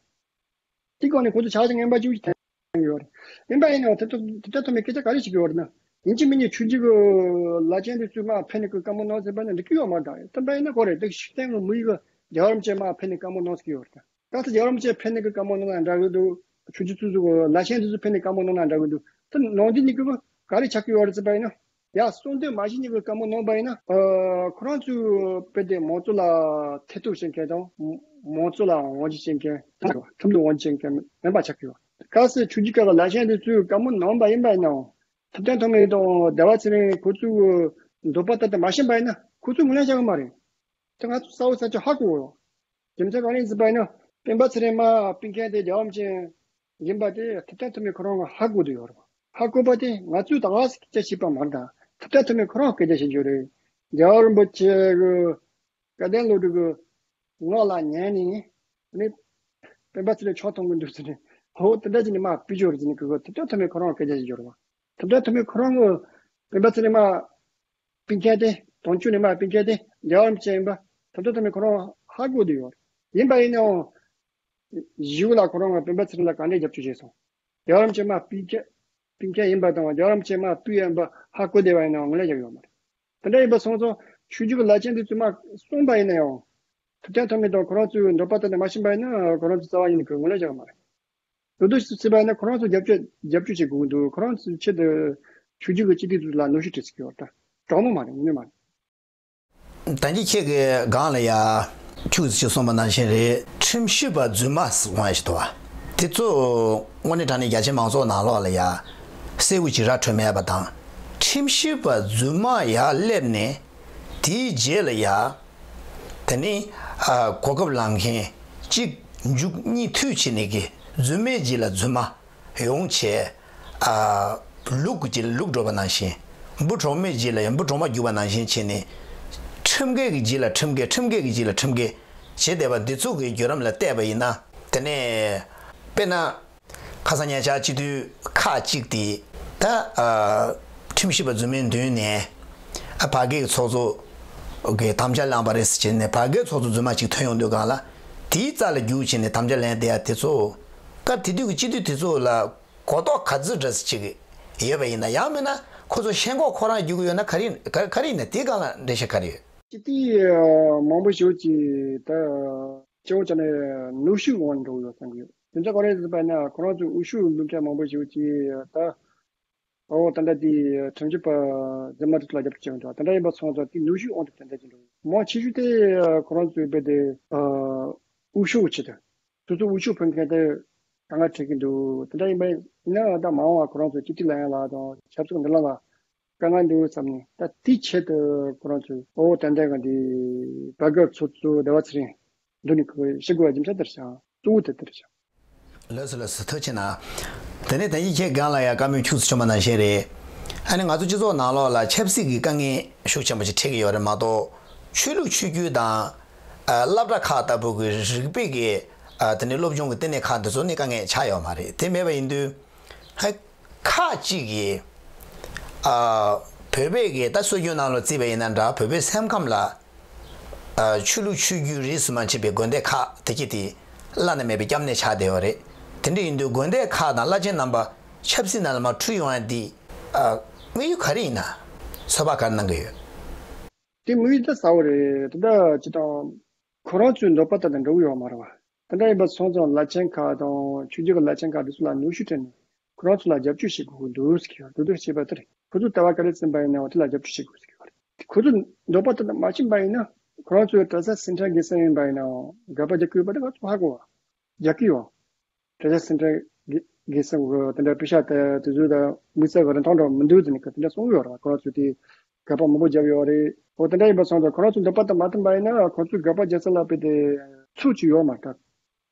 དེ་སྒང་ནས་ཁོ་ཚོ་ཆ་ཤས་ངན་པ་ཅིག་ཐོན་ཡོད་རེད། ཡིན་པ་ཡིན་ནའང་དེ་ཚོ་དེ་ལྟར་ཐོག་མའི་སྐད་ཆ་ག་རེ་བྱེད་ཀྱི་ཡོད་རེད་ན། ཡིན་གཅིག་མིན་གཅིག་ཆོས་བརྒྱུད་ཀྱི་བླ་ཆེན་དེ་ཚོས་མར་ཕེབས་ནས་ཀྱི་བཀའ་མོལ་གནང་ཟེར་བ་ན་འགྲིག་གི་ཡོད་མ་རེད་ད། དེ་འདྲ་ཡིན་ན་ཁོ་རེད། དེ་ཤུགས་ལྡན་གྱི་མི་ཡི་གི་རྒྱལ་བ་རིན་པོ་ཆེ་མར་ཕེབས་ནས་བཀའ་མོལ་གནང་ཟེར་གྱི་ཡོད་རེད་ད། ད་ལྟ་རྒྱལ་བ་རིན་པོ་ཆེ་ཕེབས་ནས་ཀྱི་བཀའ་མོལ་གནང་ན་འདྲ་གི་འདུག་ཆོས་བརྒྱུད་སོ་སོ་གི་བླ་ཆེན་དེ་ཚོ་ཕེབས་ནས་བཀའ་མོལ་གནང་ན་འདྲ་གི་འདུག་དེ་ནང་དོན་ནི་ཀྱི་ག་རེ་ཆགས་ཀྱི་ཡོད་རེད་ཟེར་བ་ཡིན་ན། ཡ་གསུང་དོན་མ་ཤེས་ནི་ཀྱི་བཀའ་མོལ་གནང་པ་ཡིན་ན། ཨ་ཁོ་རང་ཚོའི་དཔེ་དེ་མང་གཙོ་ལ་ཐེ་གཏོགས་བྱེད་མཁན་དང་། མང་གཙོ་ལ་དབང་ཆ་བྱེད་མཁན། ཁྲིམས་ལུགས་དབང་ཆ་བྱེད་མཁན་མིན་པ་ཆགས་ཀྱི་ཡོད། གལ་སྲིད་ཆོས་བརྒྱུད་ཁག་གི་བླ་ཆེན་དེ་ཚོས་བཀའ་མོལ་གནང་པ་ཡིན་པ་ཡིན་ནའང་། ཐུབ་བསྟན་ཐོགས་མེད་དང་ཟླ་བ་ཚེ་རིང་ཁོ་ཚོའི་འདོད་པ་ལྟར་དུ་མ་ཕྱིན་པ་ཡིན་ན་ཁོ་ཚོས་ངོས་ལེན་བྱ་གི་མ་རེད། དེ་ང་ཚོ་གསལ་པོ་གསལ་ཆོད་ཧ་གོ་ཡོད། རྒྱུ་མཚན་གང་ཡིན་ཟེར་བ་ཡིན་ན། སྤེན་པ་ཚེ་རིང་མར་ཕུད་མཁན་དེ་རྒྱལ་བ་རིན་པོ་ཆེ་ཡིན་པ་དེ་ཐུབ་བསྟན་ཐོགས་མེད་ཁོ་རང་གིས་ཧ་གོ་བསྡད་ཡོད་རེད། ཧ་གོ་བ་དེ་ང་ཚོས་ད་ག་སེ་སྐད་ཆ་བཤད་པ་མ་རེད་ད། ཐུབ་བསྟན་ཐོགས་མེད་ཁོ་རང་སྐད་ཆ་བཤད་རྒྱུ་རེད། རྒྱལ་བ་རིན་པོ་ཆེ་གི་སྐལ་ལྡན་བློ་གྲོས་ཀྱི་ངག་ལ་ཉན་ནས་ནི་སྤེན་པ་ཚེ་རིང་ཆོག་མཐོང་གི་འདུག་ཟེར་ནས། ཧོ་དེ་འདྲ་བྱས་ནས་མར་ཕུད་རྒྱུ་རེད་ཟེར་ནས་ཁོ་ཐུབ་བསྟན་ཐོགས་མེད་ཁོ་རང་སྐད་ཆ་བཤད་རྒྱུ་རེད་བ། ཐུབ་བསྟན་ཐོགས་མེད་ཁོ་རང་གིས་སྤེན་པ་ཚེ་རིང་མར་ཕུད་མཁན་དེ། དོན་གཅོད་ནས་མར་ཕུད་མཁན་དེ་རྒྱལ་བ་རིན་པོ་ཆེ་ཡིན་པ་ཐུབ་བསྟན་ཐོགས་མེད་ཁོ་རང་ཧ་གོ་བསྡད་ཡོད་རེད། ཡིན་པ་ཡིན་ནའང་གཞུག་ལ་ཁོ་རང་གིས་སྤེན་པ་ཚེ་རིང་ལ་ག་འདྲའི་རྒྱབ་སྐྱོར་བྱས་སོང་། རྒྱལ་བ་རིན་པོ་ཆེ་མར་ཕུད་མཁན་ཕུད་མཁན་ཡིན་པ་དང་རྒྱལ་བ་རིན་པོ་ཆེ་མར་ཕུད་ཡོད་པ་ཧ་གོ་བསྡད་པ་ཡིན་ནའང་ངོས་ལེན་བྱ་གི་ཡོད་མ་རེད། དེ་འདྲ་ཡིན་པ་སོང་ཙང་ཆོས་བརྒྱུད་ཀྱི་བླ་ཆེན་དེ་ཚོས་མར་གསུངས་པ་ཡིན་ན་ཡང་། ཐུབ་བསྟན་ཐོགས་མེད་དང་ཁོ་རང་ཚོའི་འདོད་པ་ལྟར་དུ་མ་ཕྱིན་པ་ཡིན་ན་ཁོ་རང་ཚོས་རྩ་བ་ཉིད་ནས་ངོས་ལེན་བྱ་གི་མ་རེད། མདོར་བསྡུས་སུ་བྱས་པ་ཡིན་ན་ཁོ་རང་ཚོ་རྒྱབ་སྐྱོར་རྒྱབ་སྐྱོར་བྱེད་དགོས་ཀྱི་འདུག་ཁོ་རང་ཚོའི་ཆེད་དུ་ཆོས་བརྒྱུད་ཀྱི་སྤྱི་འཐུས་ཚོ་ལ་གནོན་ཤུགས་སྤྲད་ཟེར་གྱི་ཡོད་ད། དྲང་མོ་མ་རེད། དངོས་གནས་མ་རེད། ད་གིན་ཁྱེད་ཀྱིས་སྒང་ལ་ཡ་ཁྱུག་ཙམ་ཞིག་གསུངས་པ་ནང་བཞིན་རེད། ཁྲིམས་ཞིབ་པ་རྫུན་མ་ཟེར་དབང་ཞིག་འདུག་བ། དེ་ཚོ་དངོས་གནས་དྲང་གནས་རྒྱ་ཆེ་མང་ཚོགས་ནང་ལོགས་ལ་ཡ་གསལ་པོ་ཅིག་ར་འཕྲོད་མེད་པ་དང་། ཁྲིམས་ཞིབ་པ་རྫུན་མ་ཡར་སླེབས་ནས་དེའི་རྗེས་ལ་ཡ་དེ་ནི་ཨ་གོ་སྐབས་ལེན་མཁན་གཅིག་མཇུག་གཉིས་མཐུད་བྱས་ནས་ཀྱི་རྫུན་མའི་རྗེས་ལ་རྫུན་མ། ཡོང་བྱས། ཨ་ལུག་གི་རྗེས་ལ་ལུག་འགྲོ་བ་ནང་བཞིན། འབུ་གྲོག་མའི་རྗེས་ལ་ཡང་འབུ་གྲོག་མ་རྒྱུག་པ་ནང་བཞིན་བྱས་ནས། ཁྲིམས་འགལ་གྱི་རྗེས་ལ་ཁྲིམས་འགལ། ཁྲིམས་འགལ་གྱི་རྗེས་ལ་ཁྲིམས་འགལ་བྱས་བསྡད་པ་འདི་ཚོ་གི་བརྒྱུད་རིམ་ལ་བལྟས་པ་ཡིན་ན། དེ་ནས་དཔེར་ན། ཁ་སང་ཉེ་ཆར་སྤྱི་འཐུས་ཁག་ཅིག་དེ་ད་ཨ་ཁྲིམས་ཞིབ་པ་རྫུན་མའི་མདུན་ནས་ཨ་ཕ་གིའི་ཚོགས་གཙོ་གི་དམ་བཅའ་བླངས་པ་རེད་ཟེར་བྱས་ནས་ཕ་གིའི་ཚོགས་གཙོ་རྫུན་མ་ཅིག་ཐོན་ཡོང་དུས་སྒང་ལ། དེའི་རྩ་ལ་རྒྱུག་བྱས་ནས་དམ་བཅའ་ལེན་བསྡད་ཡ་དེ་ཚོ། སྐབས་དེ་དུས་ཀྱི་སྤྱི་འཐུས་དེ་ཚོ་ལ་གོ་རྟོགས་ག་ཚོད་འདྲ་ཟིག་ཅིག་ཡོད་པ་ཡིན་ན། ཡང་མིན་ན་ཁོ་ཚོ་ཤེས་མཁན་ཁོ་རང་རྒྱུག་གི་ཡོད་ན། ག་རེ་ག་ག་རེ་ཡིན་ན་དེའི་སྒང་ལ་འགྲེལ་བཤད་ག་རེ་ཡོད། སྤྱི་འཐུས་མང་པོ་ཞིག་གིས་ད་སྤྱི་བོ་བཅག་ནས་ནུས་ཤུགས་དབང་འགྲོ་གི་ཡོད་བསམ་གི་ཡོད། དེ་འདྲ་ག་རེ་ཟེར་བ་ན་ཁོ་རང་ཚོའི་འོས་ཤོག་འབུལ་མཁན་མང་པོ་ཞིག་གིས་ད། ཨོ་ད་ལྟ་དེ་ཁྲིམས་ཞིབ་པ་འཛིན་མ་དེ་ཚོ་ལ་རྒྱབ་སྐྱོར་བྱེད་འདུག་ད་ལྟ་ཡིན་པ་སོང་ཙང་དེ་ནུས་ཤུགས་ཨང་དང་ཏན་ཏན་ཅིག་འགྲོ་གི། མང་ཆེ་ཤོས་དེ་ཁོ་རང་ཚོའི་དཔེ་དེ་འུ་ཤོག་ཆེད་དུ་སོ་སོ་འུ་ཤོག་ཕུལ་མཁན་དེ་དཀའ་ངལ་འཕྲད་ཀྱི་འདུག་དེ་འདྲ་ཡིན་པ་ཡིན་ན་ད་མ་འོངས་པ་ཁོ་རང་ཚོ་སྤྱི་འཐུས་ལ་ཡང་ལ་དང་ཆབ་སྲིད་མདུན་ལམ་ལ་དཀའ་ངལ་འདུག་བསམ་ནས། ད་དེའི་ཆེད་དུ་ཁོ་རང་ཚོས་ཨོ་ཏན་ཏན་གི་འདི་བར་སྐབས་ཚོ་ཚོ་ཟླ་བ་ཚེ་རིང་འདི་ནས་ཁོས་ཤི་དགོས་པ་རྒྱུ་མཚན་དེར་བཞག་གཙོ་བོ་དེ་དེར་བཞག་ལགས་སོ་ལགས་སོ། ཐུགས་རྗེ་གནང་། དེ་ནས་ད་ཡིན་ཁྱེད་སྒང་ལ་ཡང་བཀའ་མོལ་ཁྱུག་ཙམ་བྱུང་བ་ནང་བཞིན་རེད། ཨ་ནི་ང་ཚོ་སྤྱི་ཚོགས་ནང་ལོགས་ལ་ཆབ་སྲིད་ཀྱི་དཀའ་ངལ་ཤུགས་ཆེན་པོ་ཞིག་འཕྲད་ཀྱི་ཡོད་རེད་མ་གཏོགས། ཆོས་ལུགས་ཆོས་བརྒྱུད་དང་། ཨ་སློབ་གྲྭ་ཁག་ལྟ་བུ་གི་རིག་པའི་གི་ཨ་དེ་ནས་སློབ་སྦྱོང་གི་ལྟེ་གནས་ཁག་འདི་ཚོ་ནི་དཀའ་ངལ་ཆགས་ཡོད་མ་རེད། དེ་མེད་པ་ཡིན་དུས། ཧ། ཁག་ཅིག་གིས། ཨ། བོད་པའི་གི་ད་སྲོལ་རྒྱུན་ནང་ལ་བརྩིས་པ་ཡིན་ན་འདྲ། བོད་པའི་སེམས་ཁམས་ལ། ཨ། ཆོས་ལུགས་ཆོས་བརྒྱུད་རིས་སུ་མ་ཆད་པའི་དགོན་སྡེ་ཁག་དེ་གྱད་དེ་བླ་ན་མེད་པའི་སྐྱབས་གནས་ཆགས་བསྡད་ཡོད་རེད། དེ་འདྲ་ཡིན་དུས་དགོན་སྡེ་ཁག་དང་བླ་ཆེན་རྣམ་པ་ཆབ་སྲིད་ནང་ལ་མར་འཁྲུལ་ཡོང་ཡ་འདི། ཨ། དམིགས་ཡུལ་ག་རེ་ཡིན་ན། ཚོད་དཔག་ག་རེ་གནང་གི་ཡོད། དེ་དམིགས་ཡུལ་ད་གསལ་བོ་རེད། དེ་འདྲ་ཅི་དང་། ཁོ་རང་ཚོའི་འདོད་པ་ལྟར་དུ་འགྲོ་གི་ཡོད་མ་རེད་བ། དེ་འདྲ་ཡིན་པ་སོང་ཙང་བླ་ཆེན་ཁག་དང་ཆོས་བརྒྱུད་ཀྱི་བླ་ཆེན་ཁག་དེ་ཚོ་ལ་གནོན་ཤུགས་སྤྲད་ནས་ཁོ་རང་ཚོ་ལ་རྒྱབ་སྐྱོར་བྱེད་དགོས་ཀྱི་འདུག་ཟེར་གྱི་ཡོད་རེད། དེ་ཚོ་བྱས་པ་དེ་རེད། ཁོ་ཚོ་ལྟ་བ་ག་རེ་འཛིན་པ་ཡིན་ནའང་དེ་ལ་རྒྱབ་སྐྱོར་བྱེད་དགོས་ཟེར་གྱི་ཡོད་རེད། ཁོ་ཚོ་འདོད་པ་ལྟར་དུ་མ་ཕྱིན་པ་ཡིན་ན། ཁོ་རང་ཚོའི་གྲྭ་ས་སེ་འབྲས་དགེ་གསུམ་ཡིན་པ་ཡིན་ནའང་དགག་པ་རྒྱག་གི་ཡོད་པ་དེ་ང་ཚོ་ཧ་གོ་བ། རྒྱག་གི་ཡོད། གྲྭ་ས་སེ་འབྲས་དགེ་གསུམ་གི་དེ་འདྲ་པེ་ཤག་དེ་དེ་ཚོ་དང་དམིགས་བསལ་གི་རིན་ཐང་འདྲ་མི་འདུག་ཟེར་ནས་དེ་འདྲ་གསུངས་ཡོད་རེད། ཁོ་རང་ཚོས་དེ་དགག་པ་མང་པོ་བརྒྱབ་ཡོད་རེད། འོ་དེ་འདྲ་ཡིན་པ་སོང་ཙང་ཁོ་རང་ཚོ་འདོད་པ་དང་མ་མཐུན་པ་ཡིན་ན་ཁོ་ཚོས་དགག་པ་རྒྱག་ས་ལ་དཔེ་དེ་ཚུགས་ཀྱི་ཡོད་མ་རེད།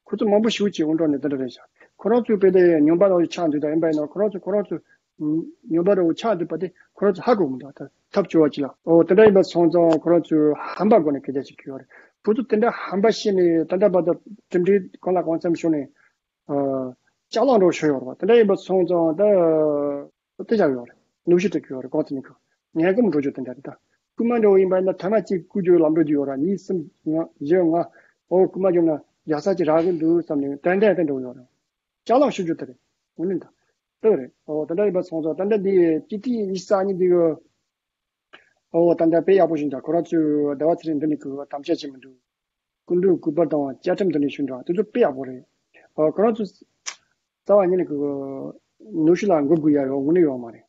ཁོ་ཚོ་མང་པོ་ཞེ་པོ་ཅིག་འོང་གྲོགས་ནས་དེ་འདྲ་རེད་ཤག་ཁོ་རང་ཚོས་དཔེ་དེ་ཉམས་པ་རང་ཆགས་འདུག་ད་ཡིན་པ་ཡིན་ན་ཁོ་རང་ཚོ་ཁོ་རང་ཚོ་ཉམས་པ་རང་ཆགས་འདུག་པ་དེ་ཁོ་རང་ཚོ་ཧ་གོ་མི་འདུག་ད་ཐབས་སྐྱོ་བ་ཅིག་ལ། འོ་དེ་འདྲ་ཡིན་པ་སོང་ཙང་ཁོ་རང་ཚོས་ཧམ་པ་སྒོ་ནས་སྐད་ཆ་བཤད་ཀྱི་ཡོད་རེད། ཁོ་ཚོ་དེ་འདྲ་ཧམ་པ་བཤད་ནས་ད་ལྟ་བར་དུ་གྲུབ་འབྲས་གང་ལ་གང་འཚམ་བྱུང་ནས། ཨ། ཅ་ལག་འདྲ་བོ་ཤོར་ཡོད་རེད་བ། དེ་འདྲ་ཡིན་པ་སོང་ཙང་ད་དེ་ཆགས་ཡོད་རེད། གནོན་ཤུགས་སྤྲད་ཀྱི་ཡོད་རེད། གང་ཟེར་ན་ཁོ་ངན་གོམས་འགྲོ་རྒྱུ་དེ་འདྲ་རེད་ད། རྐུན་མ་འདྲ་བོ་ཡིན་པ་ཡིན་ན་ཐ་མ་གཅིག་རྐུ་རྒྱུའི་ལམ་འགྲོ་རྒྱུ་ཡོད་ར། གཉིས་གསུམ་ལྔ་བཞི་ལྔ། ཨོ་རྐུན་མ་རྒྱབ་ན་རྒྱག་ས་ཅིག་རག་གི་འདུག་བསམ་ནས་ཏན་ཏན་དེ་འགྲོ་ཡོད་རེད། ཅ་ལག་ཤོར་རྒྱུ་དེ་རེད། དངོས་གནས་ད་དེ་རེད། ཨོ་དེ་འདྲ་ཡིན་པ་སོང་ཙང་ད་ལྟ་འདི་སྤྱི་འཐུས་ཉི་ཤུ་རྩ་གཉིས་འདི་གི་ཨོ་ད་ལྟ་དཔེ་ཡག་པོ་ཞིག་འདུག་ཁོ་རང་ཚོས་ཟླ་བ་ཚེ་རིང་འདི་ནས་གི་དམ་བཅའ་བྱེད་མི་འདུག་སྐུ་མདུན་སྐུ་པར་དང་བཅའ་ཁྲིམས་འདི་ནས་ཞུ་འདྲ་དེ་ཚོ་དཔེ་ཡག་པོ་རེད། ཨོ་ཁོ་རང་ཚོ་རྩ་བ་ཉིད་ནས་གི་ནུས་ཤུགས་ལ་མགོ་སྒུར་ཡ་ཡོད་དངོས་གནས་ཡོད་མ་རེད།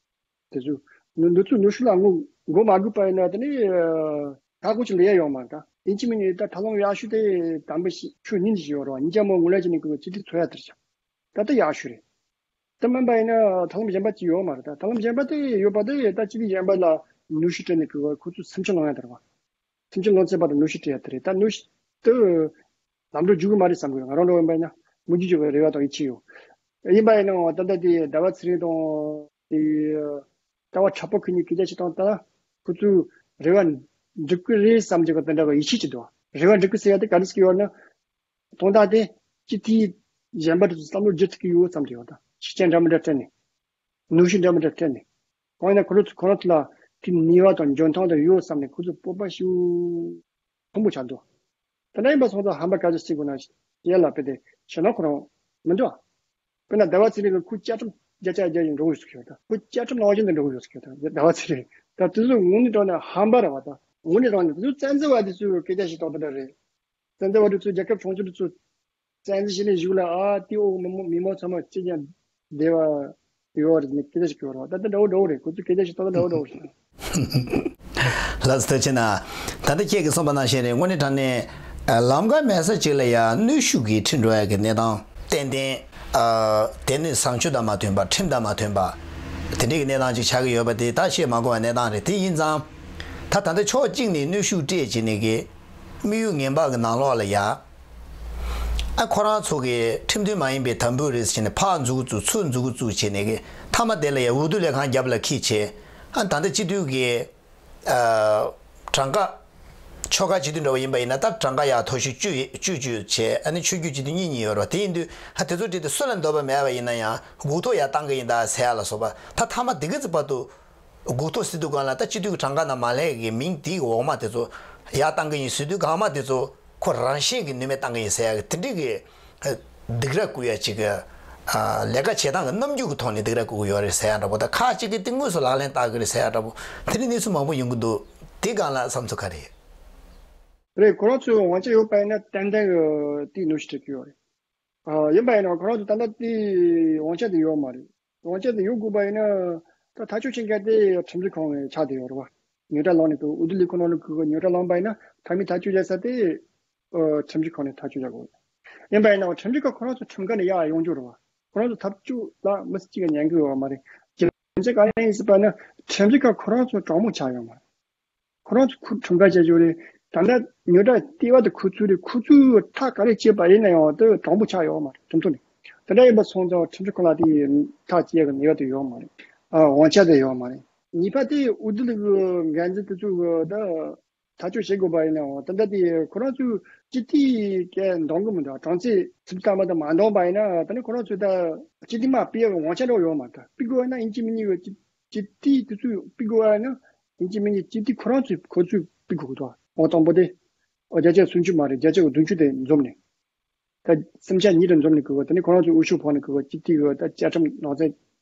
དེ་ཚོ་ནུ་འདི་ཚོ་ནུས་ཤུགས་ལ་མགོ་མགོ་མ་སྒུར་པ་ཡིན་ན་དེ་ནས་ཁག་པོ་ཞིག་ལས་ཡ་ཡོད་མ་རེད་ད། ཡིན་གཅིག་མིན་གཉིས་ད་ཐབས་ལམ་ཡག་ཤོས་དེ་དམ་པའི་ཆོས་ཉིད་ཞིག་ཡོད་རེད་བ། ཉིན་རྒྱ་མོ་ངོ་ལ་ཅི་ནས་གི་ཅི་ཐིག་འཚོ་ཡ་དེར་ཆགས་ད་ལྟ་ཡག་ཤོས་རེད། དེ་མིན་པ་ཡིན་ན་ཐབས་ལམ་གཞན་པ་ཅིག་ཡོད་མ་རེད་ད། ཐབས་ལམ་གཞན་པ་དེ་ཡོད་པ་དེ་ད་སྤྱི་འཐུས་གཞན་པ་ལ་ནུས་ཤུགས་སྤྲད་ནས་ཁོ་ཁོ་ཚོས་སེམས་ཤུགས་སློང་ཡ་དེ་རེད་བ། སེམས་ཤུགས་སློང་ཚད་པ་དང་ནུས་ཤུགས་སྤྲད་ཡ་དེ་རེད་ད། ནུས་ཤུགས་དེ་ལམ་འགྲོ་རྒྱུག་གི་མ་རེད་བསམ་གི་ཡོད། ང་རང་འདྲ་བོ་ཡིན་པ་ཡིན་ན་མུ་མཐུད་རྒྱུག་པའི་རེ་བ་དང་ཡིད་ཆེས་ཡོད། ཡིན་པ་ཡིན་ནའང་ད་ལྟ་དེ་ཟླ་བ་ཚེ་རིང་དང་དེ་ལྟ་བ་དྲག་པོ་ཁུར་གཉིས་སྐད་ཆ་བཤད་སྟངས་ལྟར་ན་ཁོ་ཚོས་རེ་བ་འགྲུབ་གི་རེད་བསམ་གྱི་གི་དེ་འདྲ་བ་ཡིད་ཆེས་ཅིག་འདུག་རེ་བ་འགྲུབ་གི་ཟེར་ཡ་དེ་ག་རེ་ཟེར་གི་ཡོད་ན། དོན་དག་དེ་སྤྱི་འཐུས་གཞན་པ་དེ་ཚོས་བསམ་བློ་བསྒྱུར་ཐུབ་ཀྱི་ཡོད་བསམ་གྱི་ཡོད་ད། ཤུགས་རྐྱེན་འདྲ་མི་འདྲ་སྤྲད་ནས། ནུས་ཤུགས་འདྲ་མི་འདྲ་སྤྲད་ནས། གང་ཡིན་ན་ཁོ་རང་ཚོ་ཁོ་རང་ཚོ་ལ་དེ་ནུས་པ་དང་འཇོན་ཐང་དང་ཡོད་བསམ་ནས་ཁོ་ཚོ་སྤོབས་པ་ཞེ་པོ་མཐོན་པོ་ཆགས་འདུག་དེ་འདྲ་ཡིན་པ་སོང་ཙང་ཧམ་པ་ག་ཚོད་བྱེད་དགོས་ན་ཞེ་ལ་དཔེ་དེ་ཞེ་ན་ཁོ་རང་མི་འདུག་དཔེར་ན་ཟླ་བ་ཚེ་རིང་གིས་ཁོ་བཅའ་ཁྲིམས་བརྒྱ་ཆ་བརྒྱ་ཡིན་འགྲོ་དགོས་ཟེར་གྱི་ཡོད་ད། ཁོ་བཅའ་ཁྲིམས་ནང་བཞིན་དུ་འགྲོ་དགོས་ཟེར་གྱི་ཡོད་ད། ཟླ་བ་ཚེ་རིང་ད་དེ་ཚོ་དངོས་གནས་དྲང་གནས་ཧམ་པ་རེད་བ་ད། དངོས་གནས་དྲང་གནས་དེ་ཚོ་བཙན་འཛུལ་བ་དེ་ཚོས་སྐད་ཆ་བཤད་སྟངས་དེ་འདྲ་རེད། བཙན་འཛུལ་བ་དེ་ཚོས་རྒྱལ་ཁབ་གྲོང་ཁྱེར་དེ་ཚོ་བཙན་འཛུལ་བྱས་ནས་བཞུགས་ལ་ཨ་དེ་འོག་མི་མང་མི་མང་ཚང་མ་གཅིག་ཀྱང་བདེ་བ་ཡོད་རེད་ནས་སྐད་ཆ་ཞིག་གོ་རོགས། ད་ལྟ་འདྲ་བོ་འདྲ་བོ་རེད། ཁོ་ཚོས་སྐད་ཆ་ཞིག་ཏག་ཏག་འདྲ་བོ་འདྲ་བོ་ཞིག་ལགས་སོ་ཐུགས་རྗེ་གནང་། ད་ལྟ་ཁྱེད་ཀྱིས་གསུངས་པ་ནང་བཞིན་རེད། དངོས་གནས་དྲང་གནས་ལམ་ཁ་མེད་ས་ཅིག་ལ་ཡང་གནོན་ཤུགས་ཀྱིས་ཁྲིད་འགྲོ་ཡ་གི་གནས་སྟངས་ཏན་ཏན། དེ་ནི་བཟང་སྤྱོད་དང་མ་མཐུན་པ། ཁྲིམས་དང་མ་མཐུན་པ། དེ་འདྲའི་གི་གནས་སྟངས་ཅིག་ཆགས་ཀྱི་ཡོད་པ་དེ་ད་བཤད་མ་དགོས་པའི་གནས་སྟངས་རེད། དེ་ཡིན་ཙང་། ད་ད་ལྟ་ཕྱོགས་གཅིག་ནས་གནོན་ཤུགས་སྤྲད་བྱས་ནས་གི་དམིགས་ཡུལ་ངན་པ་གི་ནང་ལོགས་ལ་ཡ། ཨ་ཁོ་རང་ཚོ་གི་ཁྲིམས་མཐུན་མ་ཡིན་པའི་དམ་འབུལ་རེད་ཟེར་ནས་ཕར་འཛུགས་བཙུགས་ཚུར་འཛུགས་བཙུགས་བྱས་ནས་གི་མཐའ་མ་དེ་ལ་ཡ་འོས་བསྡུ་ལས་ཁང་རྒྱབ་ལ་འཁྱེར་བྱས། ཨ་ད་ལྟ་སྤྱི་འཐུས་ཀྱི་ཨ་གྲངས་ཀ་ཆོལ་ཁ་སྤྱི་འཐུས་འདྲ་བོ་ཡིན་པ་ཡིན་ན་ད་གྲངས་ཀ་ཡ་མཐོ་ཤོས་བཅུ་བཅུ་བཅུ་བྱས། ཨ་ནི་ཆོས་བརྒྱུད་སྤྱི་འཐུས་གཉིས་གཉིས་ཡོད་རེད་བ། དེ་ཡིན་དུས་ཨ་དེ་ཚོ་བྲིས་ཏེ་སུ་ལ་འདོད་པ་མེད་པ་ཡིན་ན་ཡང་འགོག་ཐོག་ཡ་བཏང་གི་ཡིན་ད་ཟེར་ཡ་ལ་སོགས་པ། ད་མཐའ་མ་དེ་གི་ཚེ་བར་དུ། འགོག་ཐོག་ཟེར་དུས་སྒང་ལ་ད་སྤྱི་འཐུས་ཀྱི་གྲངས་ཀ་ནང་མ་སླེབས་ཀྱི་མིང་དེའི་འོག་མ་དེ་ཚོ་ཡར་བཏང་གི་ཡིན་ཟེར་དུས་སྒང་མ་དེ་ཚོ་ཁོ་རང་བཞིན་གྱིས་ནུས་མེད་བཏང་གི་ཡིན་ཟེར་ཡག་གི་དེ་འདྲའི་གི་སྡིགས་ར་བསྐུལ་ཡ་ཅིག་གི་ལས་ཀ་བྱེད་སྟངས་ཀྱི་རྣམ་འགྱུར་གྱི་ཐོག་ནས་སྡིགས་ར་བསྐུལ་གྱི་ཡོད་རེད་ཟེར་ཡ་འདྲ་པོ། ད་ཁག་ཅིག་གིས་དེ་དངོས་སུ་ལག་ལེན་བསྟར་གི་རེད་ཟེར་ཡ་འདྲ་པོ། དེ་འདྲའི་གནས་ཚུལ་མང་པོ་ཡོང་གི་འདུག་དེ་སྒང་ལ་བསམ་ཚུལ་ག་རེ་ཡོད། རེད། ཁོ་རང་ཚོའི་དབང་ཆ་ཡོད་པ་ཡིན་ན་ཏན་ཏན་གི་དེའི་ནུས་ཤུགས་སྤྲད་ཀྱི་ཡོད་རེད། ཨ་ཡིན་པ་ཡིན་ན་ཁོ་རང་ཚོ་ད་ལྟ་དེའི་དབང་ཆ་དེ་ཡོད་མ་རེད། དབང་ཆ་དེ་ཡོད་དགོས་པ་ཡིན་ན་ ད་ཐག་གཅོད་བྱེད་མཁན་དེ་ཁྲིམས་ཞིབ་ཁང་ནས་ཆགས་བསྡད་ཡོད་རེད་བ། ཉོ་སྒྲ་བླངས་ནས་ཀྱི་འོས་བསྡུ་ལས་ཁུངས་ནང་ལ་ཀྱི་ཉོ་སྒྲ་བླངས་པ་ཡིན་ན་མཐའ་མའི་ཐག་གཅོད་བྱེད་ས་དེ་ཨ་ཁྲིམས་ཞིབ་ཁང་ནས་ཐག་གཅོད་བྱ་དགོས། ཡིན་པ་ཡིན་ནའང་ཁྲིམས་ཞིབ་ཁང་ཁོ་རང་ཚོ་ཁྲིམས་ཁང་ནས་ཡར་ཡོང་རྒྱུ་རེད་བ། ཁོ་རང་ཚོ་ཐབས་ཇུས་ལ་མི་སུ་གཅིག་གིས་ཉན་གི་ཡོད་མ་རེད། རྒྱུ་མཚན་ག་རེ་ཡིན་ཟེར་བ་ན་ཁྲིམས་ཞིབ་ཁང་ཁོ་རང་ཚོ་དྲང་མོ་ཆགས་ཡོད་མ་རེད། ཁོ་རང་ཚོ་ཁུ་ཁྲིམས་ཁང་བྱེད་རྒྱུ་རེད། ད་ལྟ་ཉོ་སྒྲ་ལྟེ་བ་དེ་ཁོ་ཚོའི་རེད། ཁོ་ཚོས་ཐག་ག་རེ་བཅད་པ་ཡིན་ན་ཡང་དེ་དྲང་པོ་ཆགས་ཡོད་མ་རེད་ཁྲིམས་ཐོག་ནས། དེ་འདྲ་ཡིན་པ་སོང་ཙང་ཁྲིམས་ཞིབ་ཁང་ལ་དེ་ཐག་བཅད་ཀྱི་ནུས་པ་དེ་ཡོད་མ་རེད། ཨ་དབང་ཆ་དེ་ཡོད་མ་རེད། གཉིས་པ་དེ་འོས་བསྡུ་ལས་འགན་འཛིན་དེ་ཚོས་ད་ཐག་གཅོད་བྱེད་དགོས་པ་ཡིན་ནའང་དེ་འདྲ་དེ་ཁོ་རང་ཚོས་སྤྱི་འཐུས་གས་འདང་གི་མི་འདུག་གྲངས་ཚད་ཚིག་དམ་པ་དང་མ་འདང་པ་ཡིན་ན་ད་ནི་ཁོ་རང་ཚོས་ད་སྤྱི་འཐུས་མར་ཕུད་ཡག་གི་དབང་ཆ་འདྲ་བོ་ཡོད་མ་རེད། ད་ཕུད་དགོས་ཡ་ན་ཡིན་གཅིག་མིན་གཉིས་ཀྱི་སྤྱི་སྤྱི་འཐུས་དེ་ཚོས་ཕུད་དགོས་ཡ་ན་ཡིན་གཅིག་མིན་གཉིས་སྤྱི་འཐུས་ཁོ་རང་ཚོས་ཁོ་ཚོས་ཕུད་དགོས་ཀྱི་འདུག་འོ་དང་པོ་དེ་འོ་བརྒྱ་ཆ་སུམ་ཅུ་མ་རེད། བརྒྱ་ཆ་བདུན་ཅུ་དེ་འཛོམས་ནས་ད་སེམས་ཆ་གཉིས་དེ་འཛོམས་ནས་ཀྱི་ད་ནི་ཁོ་རང་ཚོས་འོས་ཤོག་འཕངས་ནས་ཀྱི་སྤྱི་འཐུས་ཀྱི་ད་བཅའ་ཁྲིམས་ནང་ཚན་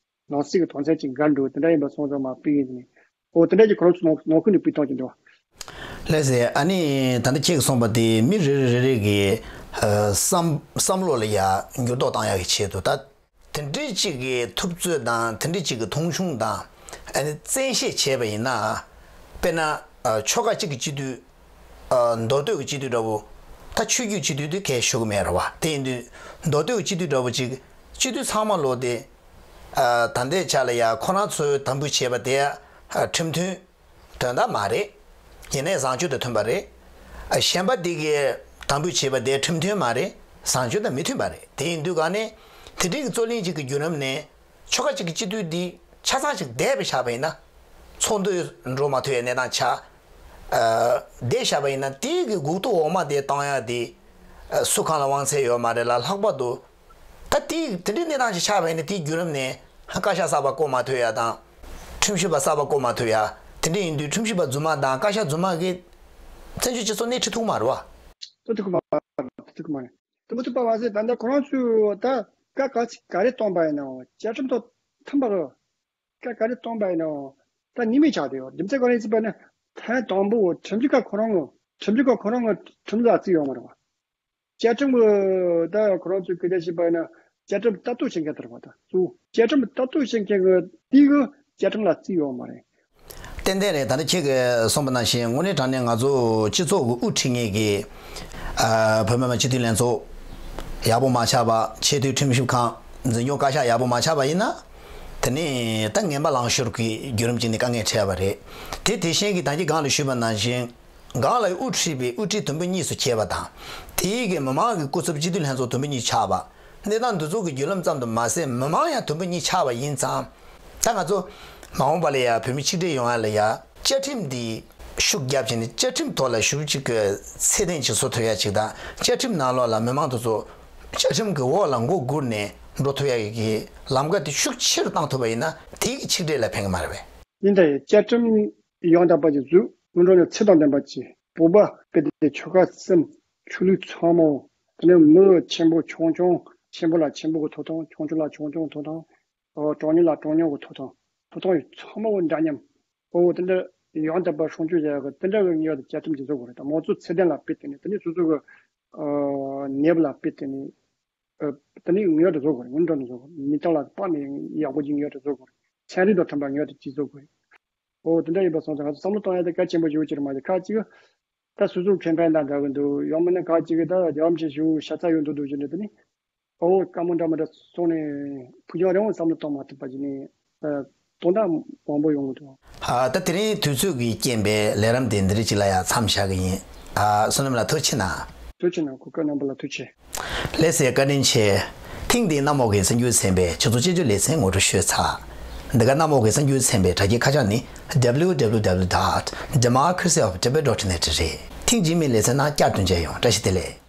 ནང་གསེས་ཀྱི་དོན་ཚན་གཅིག་འགལ་འགྲོ་དེ་འདྲ་ཡིན་པ་སོང་ཙང་མར་ཕུད་ཡིན་ནས་འོ་དེ་འདྲ་གྱི་ཁོ་རང་ཚོ་ནང་ནང་ཁུལ་ནས་ཕུད་གཏོང་གི་འདུག་ལགས་སེ། ཨ་ནི་ད་ལྟ་ཁྱེད་ཀྱིས་གསུངས་པ་དེ་མི་རེ་རེ་རེ་རེ་གི་ཨ་བསམ་བསམ་བློ་ལ་ཡ་འགྱུར་ལྡོག་བཏང་ཡག་གི་ཆེད་དུ་ད་དེ་འདྲའི་གཅིག་གི་ཐུབ་ཚོད་དང་དེ་འདྲའི་གཅིག་གི་མཐོང་ཆུང་དང་ཨ་ནི་བཙན་ཤེད་བྱས་པ་ཡིན་ན་དཔེར་ན་ཨ་ཆོལ་ཁ་གཅིག་གི་སྤྱི་འཐུས་ཨ་མདོ་སྟོད་ཀྱི་སྤྱི་འཐུས་འདྲ་བོ་ད་ཆོས་བརྒྱུད་སྤྱི་འཐུས་དེ་གས་ཞུ་གི་མེད་རེད་བ། དེ་ཡིན་དུས་མདོ་སྟོད་ཀྱི་སྤྱི་འཐུས་འདྲ་བོ་ཅིག་སྤྱི་འཐུས་ཚང་མ་ལོ་དེ་ཨ་ད་ལྟའི་ཆ་ལ་ཡ་ཁོ་རང་ཚོས་དམ་འབུལ་བྱས་པ་དེ་ཨ་ཁྲིམས་མཐུན་དོན་དག་མ་རེད། ཡིན་ནའི་བཟང་སྤྱོད་དང་མཐུན་པ་རེད། ཨ་གཞན་པ་དེ་གས་དམ་འབུལ་བྱས་པ་དེ་ཁྲིམས་མཐུན་མ་རེད། བཟང་སྤྱོད་དང་མི་མཐུན་པ་རེད། དེ་ཡིན་དུས་ག་ནས་དེ་འདྲའི་གི་རྩོད་གླེང་ཅིག་གི་བརྒྱུད་རིམ་ནས་ཆོལ་ཁ་ཅིག་གི་སྤྱི་འཐུས་འདི་ཆ་ཚང་ཅིག་འདས་པ་བཞག་པ་ཡིན་ན་ཚོགས་འདུ་འགྲོ་མ་ཐུབ་ཡའི་གནས་སྟངས་ཆགས། ཨ་འདས་བཞག་པ་ཡིན་ན་དེའི་གི་འགོག་ཐུག་འོག་མ་དེ་བཏང་ཡ་དེ་ཨ་སུ་གང་ལ་དབང་ཚད་ཡོད་མ་རེད་ལ། ལྷག་པར་དུ་ད་དེ་དེ་འདྲའི་གནས་སྟངས་ཤིག་ཆགས་པ་ཡིན་ན་དེའི་བརྒྱུད་རིམ་ནས་བཀའ་ཤག་གསར་པ་བསྐོ་མ་ཐུབ་ཡ་དང་། ཁྲིམས་ཞིབ་པ་གསར་པ་བསྐོ་མ་ཐུབ་ཡ། དེ་འདྲ་ཡིན་དུས་ཁྲིམས་ཞིབ་པ་རྫུན་མ་དང་བཀའ་ཤག་རྫུན་མ་གིས་བཙན་བྱོལ་སྤྱི་ཚོགས་སྣེ་ཁྲིད་ཐུབ་མ་རེད་བ། ཐུབ་ཐུབ་མ་རེད། ཐུབ་ཐུབ་མ་རེད། དེ་མ་ཐུབ་པ་བ་ཟེར་ད་ལྟ་ཁོ་རང་ཚོས་ད་བཀའ་ག་ཚིག་ག་རེ་བཏང་པ་ཡིན་ནའང་བཅའ་ཁྲིམས་ཐོག་མཐུན་པ་རེད། བཀའ་ག་རེ་བཏང་པ་ཡིན་ནའང་ད་ཉེས་མེད་ཆགས་བསྡད་ཡོད། རྒྱུ་མཚན་ག་རེ་ཡིན་ཟེར་བ་ན་ཐེངས་དང་པོ་ཁྲིམས་ཞིབ་ཁང་ཁོ་རང་ངོ་ཁྲིམས་ཞིབ་ཁང་ཁོ་རང་ངོ་ཁྲིམས་ལ་བརྩི་ཡོད་མ་རེད་བ། བཅའ་ཁྲིམས་ཀྱི་ད་ཁོ་རང་ཚོས་སྐད་ཆ་བཤད་པ་ཡིན་ན་བཅའ་ཁྲིམས་ལྟ་རྟོག་བྱེད་མཁན་དེ་རེད་བ། ད་གཙོ་བོ་བཅའ་ཁྲིམས་ལྟ་རྟོག་བྱེད་མཁན་གྱི་དེ་གི་བཅའ་ཁྲིམས་ལ་བརྩི་ཡོད་མ་རེད། ཏན་ཏན་རེད། ད་ནི་ཁྱེད་ཀྱིས་གསུངས་པ་ནང་བཞིན་དངོས་གནས་དྲང་གནས་ང་ཚོ་སྤྱི་ཚོགས་ཀྱི་དབུ་ཁྲིད་མཁན་གྱི་ཨ་བོད་མི་མང་སྤྱི་འཐུས་ལྷན་ཚོགས་ཡག་པོ་མ་ཆགས་པ། ཆེས་མཐོའི་ཁྲིམས་ཞིབ་ཁང་འཛིན་སྐྱོང་བཀའ་ཤག་ཡག་པོ་མ་ཆགས་པ་ཡིན་ན། དེ་ནི་ད་ངན་པ་ལངས་ཤོར་གྱི་བརྒྱུད་རིམ་ཅིག་ནི་དཀའ་ངལ་འཕྲད་པ་རེད། དེ་དེ་བཞིན་གྱི་ད་གིན་སྒང་ལ་ཞུས་པ་ནང་བཞིན། སྒང་ལ་དབུ་ཁྲིད་པའི་དབུ་ཁྲིད་དུམ་བུ་གཉིས་སུ་གྱེས་པ་དང་། དེའི་གི་མི་མང་གི་སྐུ་ཚབ་སྤྱི་འཐུས་ལྷན་ཚོགས་དུམ་བུ་གཉིས་ཆགས་པ། གནས་སྟངས་འདི་ཚོ་གི་བརྒྱུད་ལམ་ཙམ་དུ་མ་ཟད་མི་མང་ཡང་དུམ་བུ་གཉིས་ཆགས་པ་ཡིན་ཙང་། ད་ང་ཚོ་མ་འོངས་པ་ལ་ཡ་བོད་མི་ཆིག་སྒྲིལ་ཡོང་ཡ་ལ་ཡ་བཅའ་ཁྲིམས་འདི་ཤུགས་རྒྱབ་བྱས་ནས་བཅའ་ཁྲིམས་ཐོག་ལ་ཞུགས་གཅིག་གི་ཚད་ལྡན་ཅིག་བཟོ་ཐུབ་ཡ་ཅིག་དང་། བཅའ་ཁྲིམས་ནང་ལོགས་ལ་མི་མང་དེ་ཚོ་བཅའ་ཁྲིམས་ཀྱི་འོག་ལ་མགོ་སྒུར་ནས་འགྲོ་ཐུབ་ཡ་གི་ལམ་ཁ་དེ་ཤུགས་ཆེ་རུ་བཏང་ཐུབ་པ་ཡིན་ན་དེ་གི་ཆིག་སྒྲིལ་ལ་ཕན་གི་མ་རེད་པས། ཡིན་ད་ཡིན། བཅའ་ཁྲིམས་ཡང་དག་པ་ཅིག་བཟོས། སྔོན་འགྲོ་ནས་ཚད་དང་ལྡན་པ་ཅིག་བོད་པ་དཔེ་དེ་ཆོལ་ཁ་གསུམ་ཆོས་ལུགས་ཚང་མ། དེ་ནས་མི་ཆེན་པོ་ཆུང་ཆུང་། ཆེན་པོ་ལ་ཆེན་པོ་གི་ཐོབ་ཐང་། ཆུང་ཆུང་ལ་ཆུང་ཆུང་གི་ཐོབ་ཐང་། ཨོ་གྲངས་ཉུང་ལ་གྲངས་ཉུང་གི་ཐོབ་ཐང་། ཐོབ་ཐང་ཡོད་ཚང་མ་འདྲ་མཉམ། ཨོ་དེ་འདྲ་ཡང་དག་པ་སྲུང་སྐྱོབ་བྱ་ཡག་གི་དེ་འདྲ་གི་ངེས་པར་དུ་བཅའ་ཁྲིམས་ཅིག་བཟོ་དགོས་རེད། ད་མང་གཙོ་ཚད་ལྡན་ལ་དཔེ་བལྟས་ནས་དེ་ནས་སོ་སོ་གི་ཨོ་ནད་པ་ལ་དཔེ་བལྟས་ནས། ཨ་དེ་ནས་ངེས་པར་དུ་བཟོ་དགོས་རེད། སྔོན་འགྲོ་ནས་བཟོ་དགོས་རེད། མི་དག་ལ་དཔག་ནས་ཡག་པོ་ཅིག་ངེས་པར་དུ་བཟོ་དགོས་རེད། ཚན་རིག་དང་མཐུན་པ་ངེས་པར་དུ་ཅིག་བཟོ་དགོས་རེད། ཨོ་དེ་འདྲ་ཡིན་པ་སོང་ཙང་ང་ཚོ་བསམ་བློ་གཏོང་ཡ་དེ་གལ་ཆེན་པོ་ཞིག་ཡོད་ཀྱི་རེད་མ་གཏོགས། ཁ་ཅིག་ད་སོ་སོ་ཁེ་ཕན་དང་འདྲ་གི་འདུག་ཡང་མིན་ན་ཁ་ཅིག་གིས་ད་རྒྱལ་བ་མཆོག་ཞུ་ཤ་ཚ་ཡོད་འདུག་འདུག་ཅིག་འདྲ། དེ་ནི་ཨོ་དཀའ་མོ་འདྲ་མོ་འདྲ་སོང་ནས་ཕུགས་རྒྱང་རིང་བོ་བསམ་བློ་གཏོང་མ་ཐུབ་པ་ཅིག་ནི་ཨ་དོན་དག་མང་པོ་ཡོང་གི་འདུག་ཨ་ད་དེ་རིང་དུས་ཚོད་ཀྱི་རྐྱེན་པས་ལས་རིམ་དེ་འདི་རིགས་ཅིག་ལ་ཡང་མཚམས་བཞག་གི་ཡིན། ཨ་བསོད་ནམས་ལགས་ཐུགས་རྗེ་གནང་། ཐུགས་རྗེ་གནང་། གོ་སྐབས་གནང་བ་ལ་ཐུགས་རྗེ་ཆེ། ལགས་སེ་བཀའ་དྲིན་ཆེ། ཐེངས་འདིའི་གནམ་འོག་གི་གསར་འགྱུར་ཚན་པའི་སྤྱི་ཚོགས་དཔྱད་བརྗོད་ལེ་ཚན་ངོ་སྤྲོད་ཞུས་ཚར། འདི་ག་གནམ་འོག་གི་གསར་འགྱུར་ཚན་པའི་དྲ་རྒྱའི་ཁ་བྱང་ནི་W W W dot democracy of tibet dot net རེད། ཐེངས་རྗེས་མའི་ལེ་ཚན་ནང་བསྐྱར་དུ་མཇལ་ཡོང་། བཀྲ་ཤིས་བདེ་ལེགས།